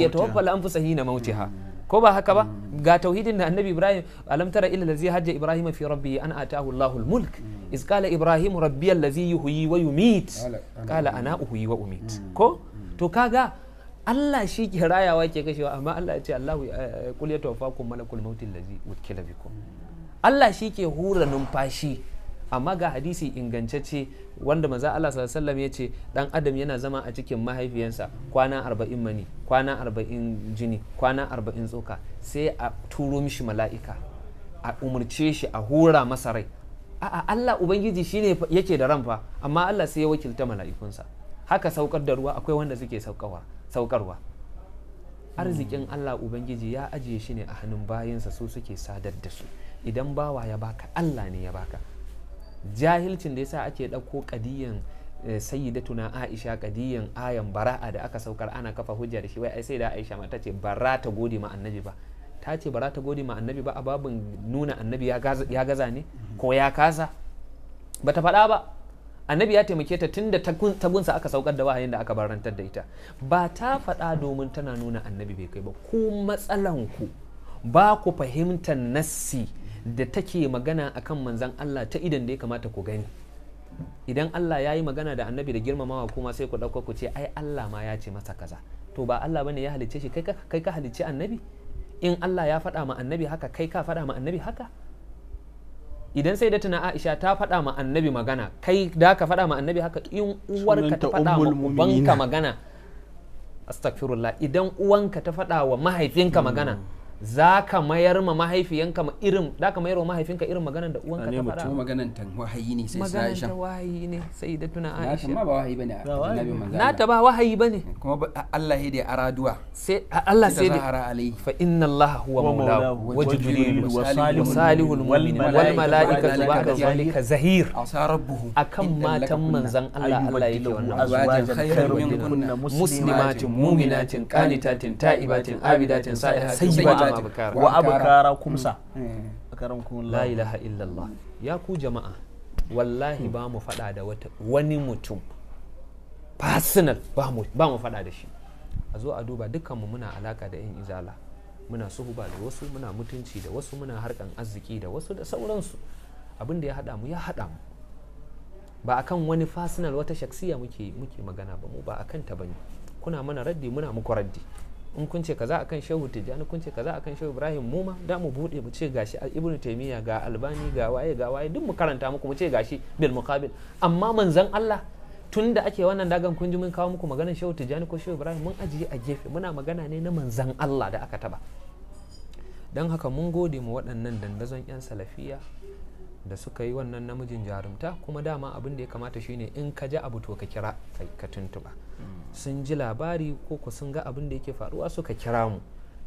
yatawaffal anfusa hina mautiha. Ko ba haka ba? Ga tauhidin da annabi Ibrahim, alam tara ila allazi hajja Ibrahim fi rabbihi an atahu Allahul mulk iz qala Ibrahim rabbi allazi yuhyi wa yumit qala ana uhyi wa umit. Ko? To kaga Allah shi ke rayawa ke kashewa, amma Allah ya ce Allahu qul yatawaffakum malakul mauti allazi wukila bikum. Allah shi ke hura numfashi. Amma ga hadisi ingantacce wanda manzo Allah sallallahu alaihi wasallam ya ce dan adam yana zama a cikin mahaifiyansa kwana 40 mani, kwana 40 jini, kwana 40 tsoka, sai a turo mishi mala'ika a umurce shi a hura masa rai. A'a, Allah ubangiji shine yake da ran fa, amma Allah sai ya wakilta mala'ikunsa. Haka saukar da ruwa akwai wanda suke saukarwa. Arzikin Allah ubangiji ya ajiye shi ne a hannun bayinsa, su suke sadar da su. Idan bawa ya baka, Allah ne ya baka. Jahilcin da yasa ake ɗauko kadiyan sayyidatuna Aisha, kadiyan ayan bara'a da aka saukar ana kafa hujja da shi, wai ai sai da Aisha ma ta ce bara ta gode ma annabi ba, ta ce bara ta gode ma annabi ba a babin nuna annabi ya gaza ne ko ya kasa, bata faɗa ba. Annabi ya taimake ta tunda ta gunsa aka saukar da wahayin da aka barantar da ita. Ba ta faɗa domin tana nuna annabi bai kai ba. Ku matsalanku ba ku fahimtar nassi da take magana akan manzon Allah ta idan da ya kamata ku gani. Idan Allah ya yi magana da annabi da girmamawa, kuma sai ku ɗauko ku ce ai Allah ma ya ce masa kaza. To ba Allah bane ya halicce shi, kai ka halicci annabi? In Allah ya faɗa ma annabi haka, kai ka faɗa ma annabi haka? Idan sai da tuna Aisha ta faɗa ma annabi magana, kai da ka faɗa ma annabi haka? In uwarka ta faɗa ma ubanka magana, astaghfirullah, idan uwanka ta faɗa wa mahaifinka magana, za ka mayar ma mahaifiyanka irin, da ka mayar wa mahaifinka irin maganan da uwanka ta faɗa? To maganan ta wahayi ne sai maganan ta wahayi ne sai da tuna Aisha. Na ba wahayi bane annabi manzo na ta ba wahayi bane, kuma Allah ya da araduwa sai Allah sai da fa inna Allah huwa maulahu wa jibril wa salihul mu'minin wal malaikatu ba'da zalika zahir. Asa rabbuhu akan matan manzon Allah Allah yake wannan azwajan khairun minkunna muslimatin mu'minatin qanitatin ta'ibatin abidatin sa'ihatin sayyibatin wa abkara kumsa. La ilaha illallah. Ya ku jama'a, wallahi ba mu faɗa da wani mutum personal, ba mu faɗa da shi. A zo a duba dukkanmu muna alaka da yan izala, muna suhuba da wasu, muna mutunci da wasu, muna harkan arziki da wasu da sauransu. Abin da ya haɗa mu ya haɗa mu, ba akan wani personal wata shaksiya muke magana ba, mu ba akan ta bane. Kuna mana raddi, muna muku raddi. In kun ce kaza akan Shehu Tijjani, kun ce kaza akan Shehu Ibrahim, mu ma da mu bude mu ce gashi Ibn Taymiyyah, ga Albani, ga waye ga waye, duk mu karanta muku mu ce gashi bil muqabil. Amma manzon Allah tunda ake wannan dagan kun ji mun kawo muku maganar Shehu Tijjani ko Shehu Ibrahim, mun ajiye a gefe, muna magana ne na manzon Allah da aka taba. Dan haka mun gode mu waɗannan dandazon yan salafiya da suka yi wannan namijin jarumta. Kuma dama abin da ya kamata shine in ka ji abu to ka kira ka tuntuba. Sun ji labari ko ku sun ga abin da yake faruwa, suka kira mu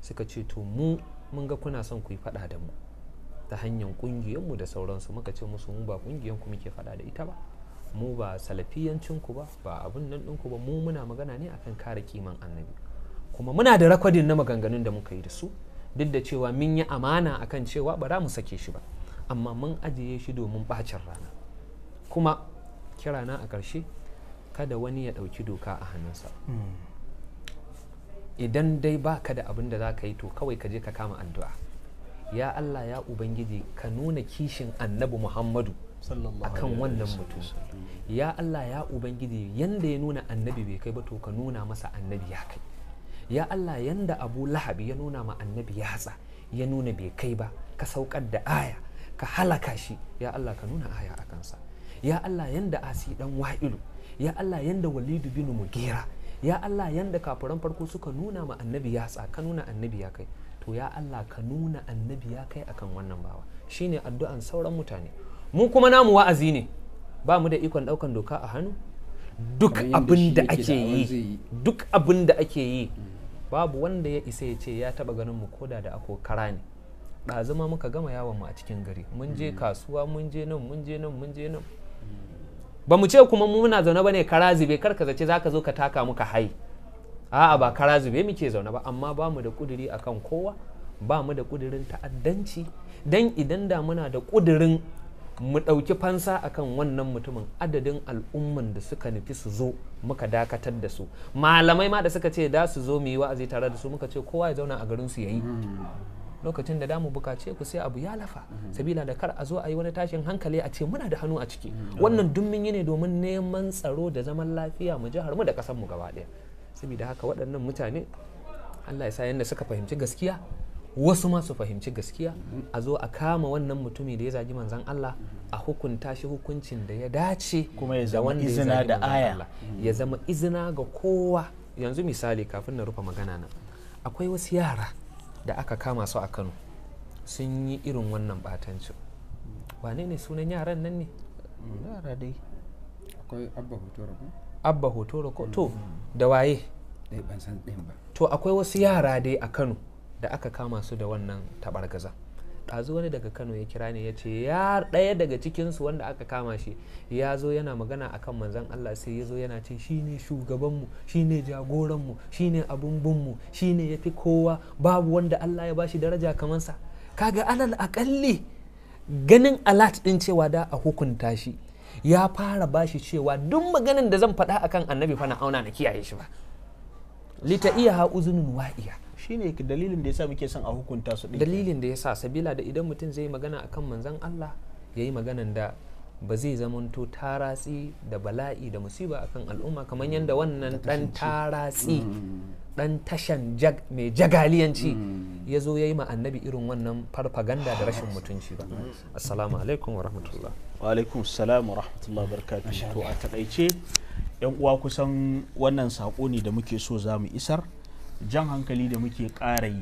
suka ce to mu mun ga kuna son ku yi fada da mu ta hanyar kungiyanmu da sauransu. Muka ce musu mu ba kungiyanku muke fada da ita ba, mu ba salafiyancinku ba, ba abin nan ɗinku ba, mu muna magana ne akan kare kiman annabi. Kuma muna da rakwadin na maganganun da muka yi da su, duk da cewa mun yi amana akan cewa ba za mu sake shi ba, amma mun ajiye shi domin bacin rana. Kuma kirana a ƙarshe, kada wani ya ɗauki doka a hannunsa. Idan dai baka da abin da za ka yi, to kawai ka je ka kama addu'a. Ya Allah ya Ubangiji, ka nuna kishin annabi Muhammadu akan wannan mutum. Ya Allah ya Ubangiji, yanda ya nuna annabi bai kai ba, to ka nuna masa annabi ya kai. Ya Allah, yanda Abu Lahab ya nuna ma annabi yatsa, ya nuna bai kai ba, ka saukar da aya ka halaka shi. Ya Allah ka nuna aya a kansa. Ya Allah yanda Asi dan Wa'ilu, ya Allah yanda Walidu bin Mugira, ya Allah yanda kafiran farko suka nuna ma annabi yatsa, ka nuna annabi ya kai. To ya Allah ka nuna annabi ya kai akan wannan bawa. Shine addu'an sauran mutane. Mu kuma namu wa'azi ne, ba mu da ikon daukan doka a hannu. Duk abin da ake yi, duk abin da ake yi, babu wanda ya isa ya ce ya taba ganin mu koda da ako kara ne. Ɗazuma muka gama yawon mu a cikin gari, mun je kasuwa, mun je nan, mun je nan, mun je nan. Ba mu ce kuma mu muna zaune bane kara zube, kar ka zace zaka zo ka taka muka hai. A'a, ba kara zube muke zaune ba, amma ba mu da kuduri akan kowa, ba mu da kudirin ta'addanci. Dan idan da muna da kudirin mu ɗauki fansa akan wannan mutumin, adadin al'umman da suka nufi su zo muka dakatar da su. Malamai ma da suka ce da su zo mu yi wa'azi tare da su, muka ce kowa ya zauna a garin su yayi. Lokacin da damu bukace ku sai abu ya lafa, sabila da kar a zo a yi wani tashin hankali a ce muna da hannu a ciki. Wannan duk mun yi ne domin neman tsaro da zaman lafiya mu jihar mu da kasar mu gaba ɗaya. Saboda haka waɗannan mutane, Allah ya sa yanda suka fahimci gaskiya, wasu ma su fahimci gaskiya, a zo a kama wannan mutumi da ya zagi manzon Allah, a hukunta shi hukuncin da ya dace, kuma ya zama izina da aya, ya zama izina ga kowa. Yanzu misali, kafin na rufe magana nan, akwai wasu yara da aka kama su a Kano sun yi irin wannan batancin. Wane ne sunan yaran nan ne? Yara dai akwai Abba Hotoro ko? Abba Hotoro ko? To da waye? Ban san ɗayan ba. To akwai wasu yara dai a Kano da aka kama su da wannan tabargaza. Ɗazu wani daga Kano ya kira ni ya ce ya ɗaya daga cikinsu wanda aka kama shi ya zo yana magana akan manzon Allah, sai ya zo yana ce shi ne shugabanmu, shi ne jagoranmu, shi ne abun bunmu, shi ne ya fi kowa, babu wanda Allah ya bashi daraja kamar sa. Kaga alal akalli ganin alat ɗin cewa da a hukunta shi ya fara bashi cewa duk maganin da zan faɗa akan annabi fa na auna na kiyaye shi ba. Lita iya ha uzunun wa'iya. Shine dalilin da yasa muke son a hukunta su. Dalilin da yasa sabila da idan mutum zai magana akan manzon Allah yayi maganan da ba zai zamanto taratsi da bala'i da musiba akan al'umma kamar yadda wannan dan taratsi dan tashan mai jagaliyanci ya zo ya yi ma annabi irin wannan farfaganda da rashin mutunci ba. Assalamu alaikum wa rahmatullah. Wa alaikum salam wa rahmatullah barakatuh. To a takaice yan uwa kusan wannan sako ne da muke so za mu isar. Jan hankali da muke ƙara yi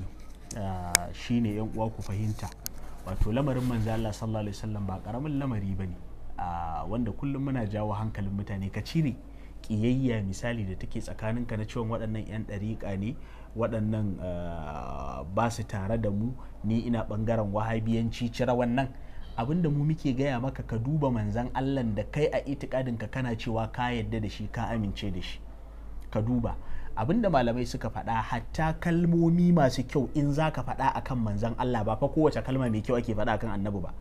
shine yan uwa ku fahimta, wato lamarin manzo Allah sallallahu alaihi wasallam ba karamin lamari bane, wanda kullum muna jawo hankalin mutane. Ka cire kiyayya misali da take tsakaninka na cewa waɗannan 'yan ɗariƙa ne, waɗannan ba su tare da mu, ni ina ɓangaren wahabiyanci, cire wannan. Abinda mu muke gaya maka, ka duba manzan Allah da kai a itikadinka kana cewa ka yadda da shi, ka amince da shi. Ka duba abinda malamai suka faɗa, hatta kalmomi masu kyau in za ka faɗa akan manzan Allah, ba fa kowace kalma mai kyau ake faɗa akan annabi ba,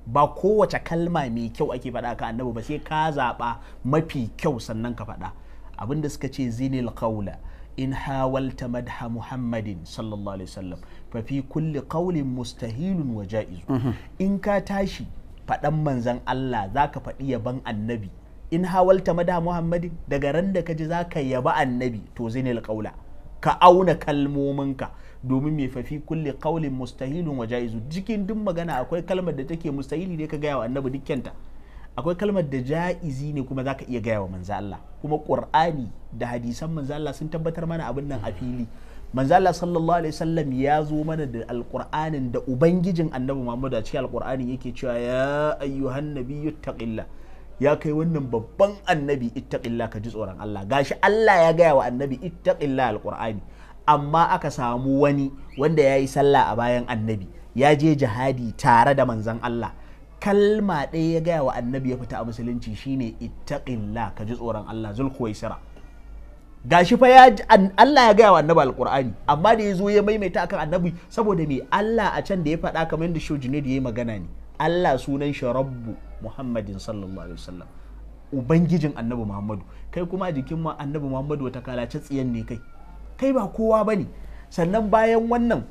ba kowace kalma mai kyau ake faɗa akan annabi ba, sai ka zaɓa mafi kyau sannan ka faɗa. Abinda suka ce zinil qawla in hawalta madha Muhammadin sallallahu alaihi wasallam fa fi kulli qawlin mustahilun wa ja'iz. In ka tashi faɗan manzan Allah zaka faɗi yaban annabi. In hawalta madha Muhammadin, daga ran da kaji zaka yaba annabi, to zinil qawla, ka auna kalmominka, domin mai fafi kulle kaulin mustahilun wa jaizu. Cikin duk magana akwai kalmar da take mustahili ne ka gaya wa annabi dukkanta, akwai kalmar da jaizi ne kuma zaka iya gaya wa manzo Allah. Kuma Qur'ani da hadisan manzo Allah sun tabbatar mana abin nan a fili. Manzo Allah sallallahu alaihi wasallam ya zo mana da alqur'anin da ubangijin annabi Muhammad a cikin alqur'ani yake cewa ya ayyuhan nabiyyu taqillah, ya kai wannan babban annabi ittaqillah, ka ji tsoron Allah. Gashi Allah ya gaya wa annabi ittaqillah alqur'ani, amma aka samu wani wanda ya yi sallah a bayan annabi, ya je jihadi tare da manzon Allah, kalma ɗaya ya gaya wa annabi ya fita a musulunci, shine ittaqillah, ka ji tsoron Allah, Zulkhuwaisira. Gashi fa ya Allah ya gaya wa annabi alqur'ani, amma da ya zo ya maimaita akan annabi, saboda me? Allah a can da ya faɗa kamar yadda Shehu Junaid ya yi magana ne, Allah sunan shi Rabbu Muhammadin sallallahu alaihi wasallam, ubangijin annabi Muhammadu. Kai kuma a jikin ma annabi Muhammadu wata kalace tsiyan ne kai, kai ba kowa bane. Sannan bayan wannan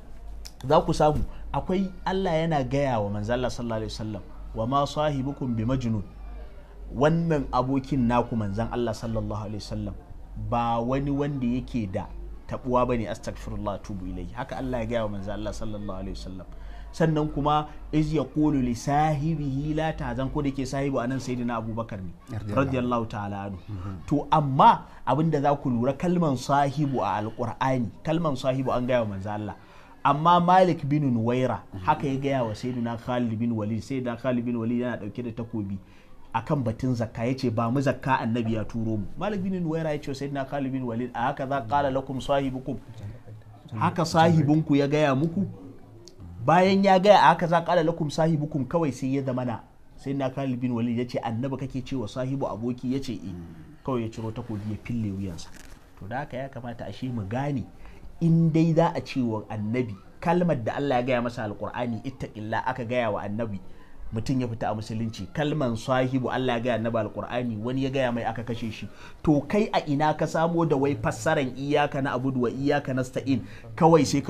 za ku samu akwai Allah yana gaya wa manzo Allah sallallahu alaihi wasallam wa ma sahibukum bi majnun, wannan abokin naku manzon Allah sallallahu alaihi wasallam ba wani wanda yake da tabuwa bane, astaghfirullah tubu ilayhi. Haka Allah ya gaya wa manzo Allah sallallahu alaihi wasallam. Sannan kuma iz yaqulu li sahibihi la tahzan, ko da yake sahibu anan sayyidina Abubakar ne radiyallahu ta'ala anhu. To amma abinda za ku lura, kalman sahibu a alqur'ani, kalman sahibu an gaya wa manzo Allah, amma Malik bin Nuwaira haka ya gaya wa sayyidina Khalid bin Walid. Sayyidina Khalid bin Walid yana dauke da takobi akan batun zakka, yace ba mu zakka, annabi ya turo mu. Malik bin Nuwaira yace sayyidina Khalid bin Walid a haka za qala lakum sahibukum, haka sahibinku ya gaya muku. Bayan ya gaya a haka za qala lakum sahibukum, kawai sai ya zamana sayyidina Khalid bin Walid yace annabi kake cewa sahibu aboki, yace eh, kawai ya ciro takobi ya fille wuyansa. To da haka ya kamata ashe mu gane, in dai za a ce wa annabi kalmar da Allah ya gaya masa alqur'ani ittaqillah, aka gaya wa annabi mutum ya fita a musulunci, kalman sahibu Allah ya gaya annabi alqur'ani, wani ya gaya mai aka kashe shi, to kai a ina ka samo da wai fassaran iyyaka na abudu wa iyyaka nasta'in? Kawai sai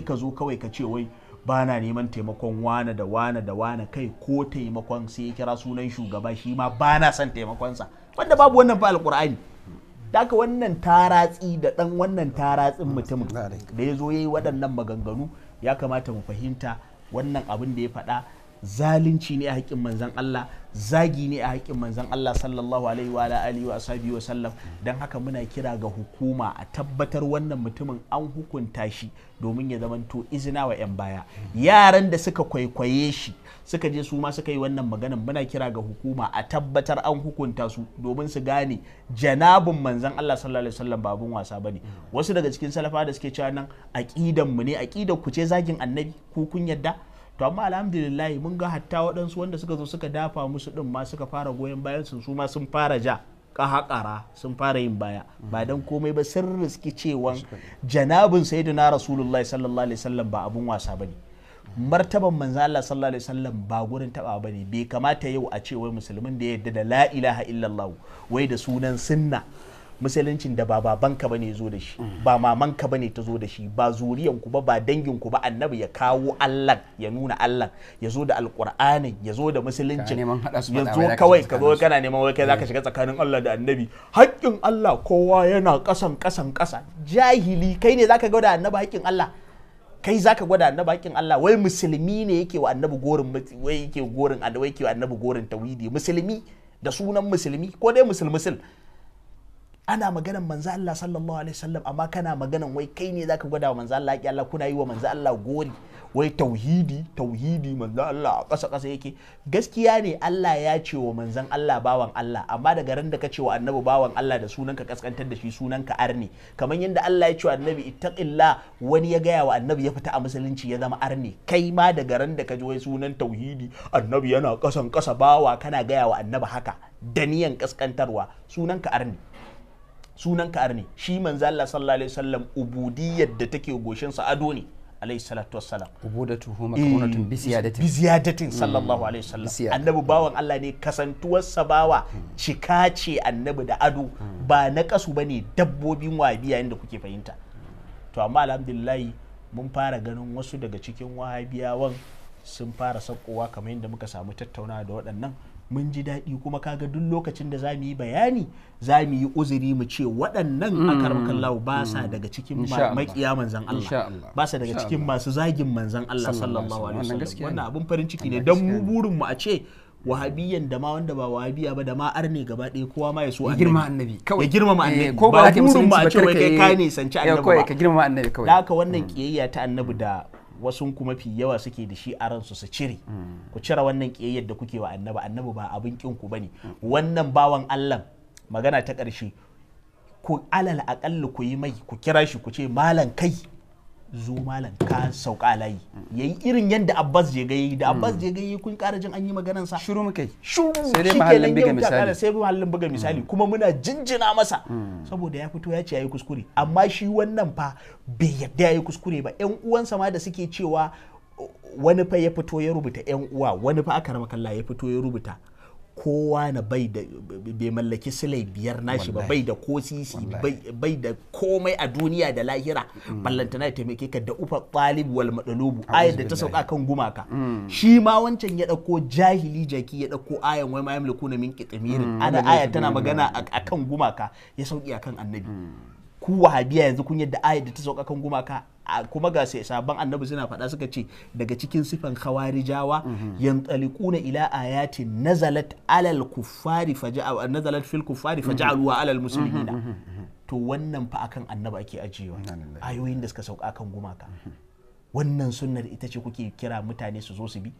ka zo kawai ka ce wai bana neman taimakon wane da wane da wane, kai ko taimakon sai ya kira sunan shugaba shi ma bana son taimakonsa, wanda babu wannan fa alqur'ani. Daka wannan taratsi da dan wannan taratsin mutumin da ya zo ya yi waɗannan maganganu, ya kamata mu fahimta wannan abin da ya faɗa Zalunci ne a haƙƙin manzon Allah, zagi ne a haƙƙin manzon Allah sallallahu alaihi wa alihi wa ashabihi wa sallam. Dan haka muna kira ga hukuma a tabbatar wannan mutumin an hukunta shi domin ya zamanto izina wa 'yan baya. Yaran da suka kwaikwaye shi suka je su ma suka yi wannan maganan, muna kira ga hukuma a tabbatar an hukunta su domin su gane janabin manzon Allah sallallahu alaihi wasallam ba abun wasa bane. Wasu daga cikin salafa da suke cewa nan aqidan mu ne, aqidar ku ce zagin annabi, ku kun yadda. To amma alhamdulillah mun ga hatta waɗansu wanda suka zo suka dafa musu din ma suka fara goyon bayan su, su ma sun fara ja ƙahaƙara, sun fara yin baya ba dan komai ba, sun riski cewan janabin sayyidina Rasulullahi sallallahu alaihi wasallam ba abun wasa bane. Martaban manzo Allah sallallahu alaihi wasallam ba gurin taba bane. Bai kamata yau a ce wai musulmin da ya yarda da la ilaha illallah wai da sunan sunna, musuluncin da ba babanka bane zo da shi, ba mamanka bane ta zo da shi, ba zuriyanku ba, ba danginku ba, annabi ya kawo Allah, ya nuna Allah, ya zo da alqur'anin, ya zo da musuluncin, ya zo kawai ka zo kana neman wai kai zaka shiga tsakanin Allah da annabi. Haƙƙin Allah kowa yana ƙasan ƙasan ƙasa. Jahili, kai ne zaka gwada annabi haƙƙin Allah? Kai zaka gwada annabi haƙƙin Allah? Wai musulmi ne yake wa annabi gorin, wai yake gorin annabi, yake wa annabi gorin tauhidi. Musulmi da sunan musulmi ko dai musulmusul. Ana maganan manzo Allah sallallahu alaihi wasallam, amma kana maganan wai kai ne zaka gwada wa manzo Allah haƙƙin Allah. Kuna yi wa manzo Allah gori wai tauhidi, tauhidi manzo Allah a ƙasa ƙasa yake. Gaskiya ne Allah ya ce wa manzon Allah bawan Allah, amma daga ran da ka ce wa annabi bawan Allah da sunanka kaskantar da shi, sunanka arne. Kamar yadda Allah ya ce wa annabi ittaqillah, wani ya gaya wa annabi ya fita a musulunci ya zama arne. Kai ma daga ran da ka ji wai sunan tauhidi annabi yana ƙasan ƙasa bawa, kana gaya wa annabi haka da niyan kaskantarwa, sunanka arne. Sunan ka arne. Shi manzo Allah sallallahu alaihi wasallam ubudiyyar da take goshin sa ado ne alaihi salatu wassalam. Ubudatuhu makrunatun bi ziyadatin, bi ziyadatin sallallahu alaihi wasallam. Annabi bawan Allah ne, kasantuwar sa bawa cika ce annabi da ado, ba na kasu bane dabbobin wahabiya inda kuke fahimta. To amma alhamdulillah mun fara ganin wasu daga cikin wahabiyawan sun fara sakkowa kamar yadda muka samu tattaunawa da waɗannan. Mun ji daɗi kuma kaga duk lokacin da za mu yi bayani za mu yi uzuri mu ce waɗannan akarmakallahu ba sa daga cikin maƙiya manzan Allah, ba sa daga cikin masu zagin manzan Allah sallallahu alaihi wasallam. Wannan abun farin ciki ne don mu burin mu a ce wahabiyan da ma wanda ba wahabiya ba da ma arne gaba ɗaya kowa ma ya so annabi, girma annabi kawai, ya girmama annabi. Ba burin mu a ce wai kai ka ne sanci annabi ba, ka girmama annabi kawai. Da haka wannan kiyayya ta annabi da wasu kuma fi yawa suke da shi a ransu su cire. Ku cire wannan kiyayyar da kuke wa annabi. Annabi ba abin kin ku bane. Wannan bawan Allah, magana ta ƙarshe, ku alal aƙalli ku yi mai, ku kira shi ku ce malam kai zo, malam ka sauka layi. Yayi irin yadda Abbas je gayi, da Abbas je gayi kun ƙara jin an yi maganan sa. Shiru muka yi. Shiru. Sai dai mahallin buga misali. Sai mahallin buga misali kuma muna jinjina masa saboda ya fito ya ce yayi kuskure. Amma shi wannan fa bai yadda yayi kuskure ba. Ƴan uwansa ma da suke cewa wani fa ya fito ya rubuta ƴan uwa, wani fa aka rama kalla ya fito ya rubuta kowa na bai da bai mallaki silai biyar nashi ba, bai da ko sisi, bai da komai a duniya da lahira, ballantana ya taimake ka da ufa talib wal madalubu, ayar da ta sauka kan gumaka. Shi ma wancan ya dauko jahili jaki ya dauko ayan wai ma yamlikuna min qitmirin, ana aya tana magana akan gumaka ya sauki akan annabi. Ku wahabiya yanzu kun yadda ayar da ta sauka kan gumaka, kuma ga sai sabon annabi suna faɗa suka ce daga cikin sifan khawarijawa yantaliquna ila ayatin nazalat alal kuffari faja'a nazalat fil kuffari faja'aluha alal muslimina. To wannan fa akan annabi ake ajiyewa ayoyin da suka sauka kan gumaka. Wannan sunnar ita ce kuke kira mutane su zo su bi.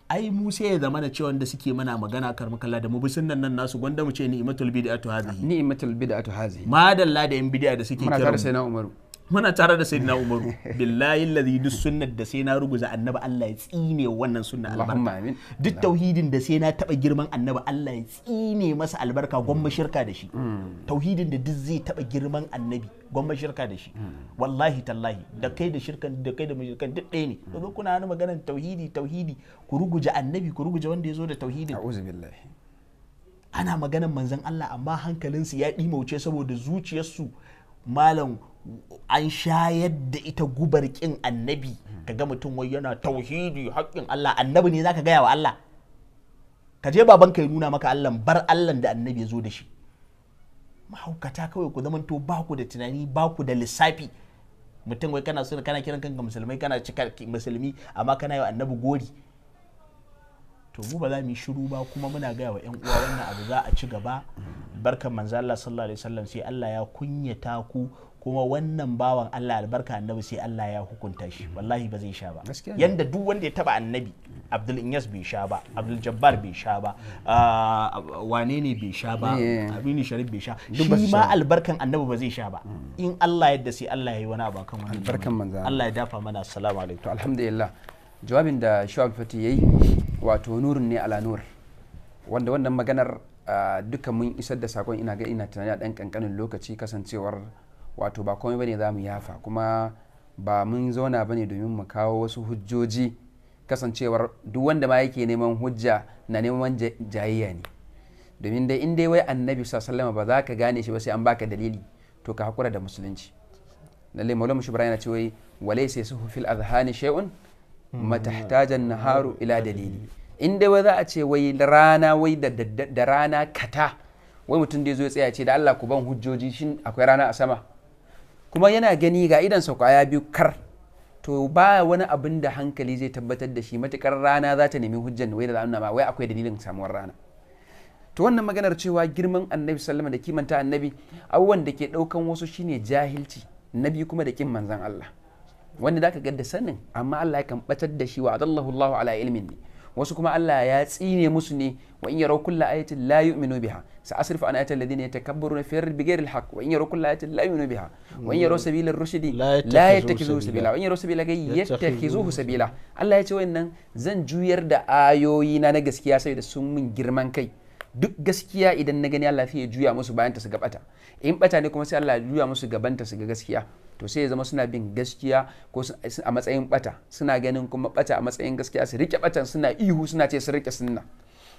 Ai mu sai ya zama na cewa wanda suke mana magana karmakalla da mu bi sunnan nan nasu, gwanda mu ce ni'matul bid'atu hadhihi, ni'matul bid'atu hadhihi, madalla da yan bid'a da suke kira muna tare da Umaru, muna tare da sayyidina Umaru. Billahi allazi duk sunnar da sai na ruguza annabi Allah ya tsine wannan sunna albarka. Duk tauhidin da sai na taba girman annabi Allah ya tsine masa albarka, gwamma shirka da shi. Tauhidin da duk zai taba girman annabi gwamma shirka da shi. Wallahi tallahi da kai da shirkan da kai da mushrikan duk ɗaya ne. Yanzu kuna wani maganar tauhidi tauhidi, ku ruguje annabi, ku ruguje wanda ya zo da tauhidin. A'udhu billahi. Ana maganar manzon Allah amma hankalinsu ya ɗimauce saboda zuciyarsu malam an shayar da ita gubar kin annabi. Kaga mutum wai yana tauhidi haƙƙin Allah, annabi ne zaka gaya wa Allah? Ka je babanka ya nuna maka Allah, bar Allah da annabi ya zo da shi. Mahaukata kawai ku zamanto ba ku da tunani, ba ku da lissafi. Mutum wai kana suna kana kiran kanka musulmai, kana cika musulmi amma kana yi wa annabi gori. To mu ba za mu yi shiru ba, kuma muna gaya wa 'yan uwa wannan abu za a ci gaba. Barkan manzo Allah sallallahu alaihi wasallam, sai Allah ya kunyata ku, kuma wannan bawan Allah albarka annabi sai Allah ya hukunta shi, wallahi ba zai sha ba. Yanda duk wanda ya taba annabi, Abdul Inyas bai sha ba, Abdul Jabbar bai sha ba, wane ne bai sha ba, Aminu Sharif bai sha, shi ma albarkan annabi ba zai sha ba. In Allah yadda sai Allah ya yi wani abu kan wannan albarkan manzo Allah ya dafa mana. Assalamu alaikum. To alhamdulillah, jawabin da Shu'aib Fati yayi wato nurun ne ala nur, wanda wannan maganar duka mun isar da sakon. Ina ga ina tunani a dan kankanin lokaci, kasancewar wato ba komai bane za mu yafa, kuma ba mun zauna bane domin mu kawo wasu hujjoji, kasancewar duk wanda ma yake neman hujja na neman jayayya ne. Domin dai in dai wai annabi sallallahu ba za ka gane shi ba sai an baka dalili, to ka hakura da musulunci. Lalle Maulana Shubra yana ce wai walaysa yasuhu fil adhani shay'un matahtajan naharu ila dalili. In dai wai za a ce wai rana wai da rana kata wai mutum da ya zo ya tsaya ce da Allah ku ban hujjoji, shin akwai rana a sama? Kuma yana gani ga idan sa kwaya biyu kar, to ba wani abin da hankali zai tabbatar da shi matukar rana za ta nemi hujjan wai da za nuna ma wai akwai dalilin samuwar rana. To wannan maganar cewa girman annabi sallama da kimanta annabi, abubuwan da ke daukan wasu shine jahilci, nabi kuma da kin manzon Allah, wanda zaka ga da sanin amma Allah yakan batar da shi wa adallahu Allahu ala ilmin ne. Wasu kuma Allah ya tsine musu ne, wa in yaraw kulla ayatin la yu'minu biha sa'asrifu an ayatil ladina yatakabbaruna fi ardi bighayri alhaq wa in yaraw kulla ayatin la yu'minu biha wa in yaraw sabila ar-rushdi la yattakhizuhu sabila wa in yaraw sabila ghayyi yattakhizuhu sabila. Allah ya ce wannan zan juyar da ayoyi na na gaskiya saboda sun mun girman kai. Duk gaskiya idan na gani Allah sai ya juya musu bayan ta su ga bata, in bata ne kuma sai Allah ya juya musu gaban ta su ga gaskiya. To sai ya zama suna bin gaskiya ko a matsayin bata, suna ganin kuma bata a matsayin gaskiya, su rike batan suna ihu suna ce su rike sunna.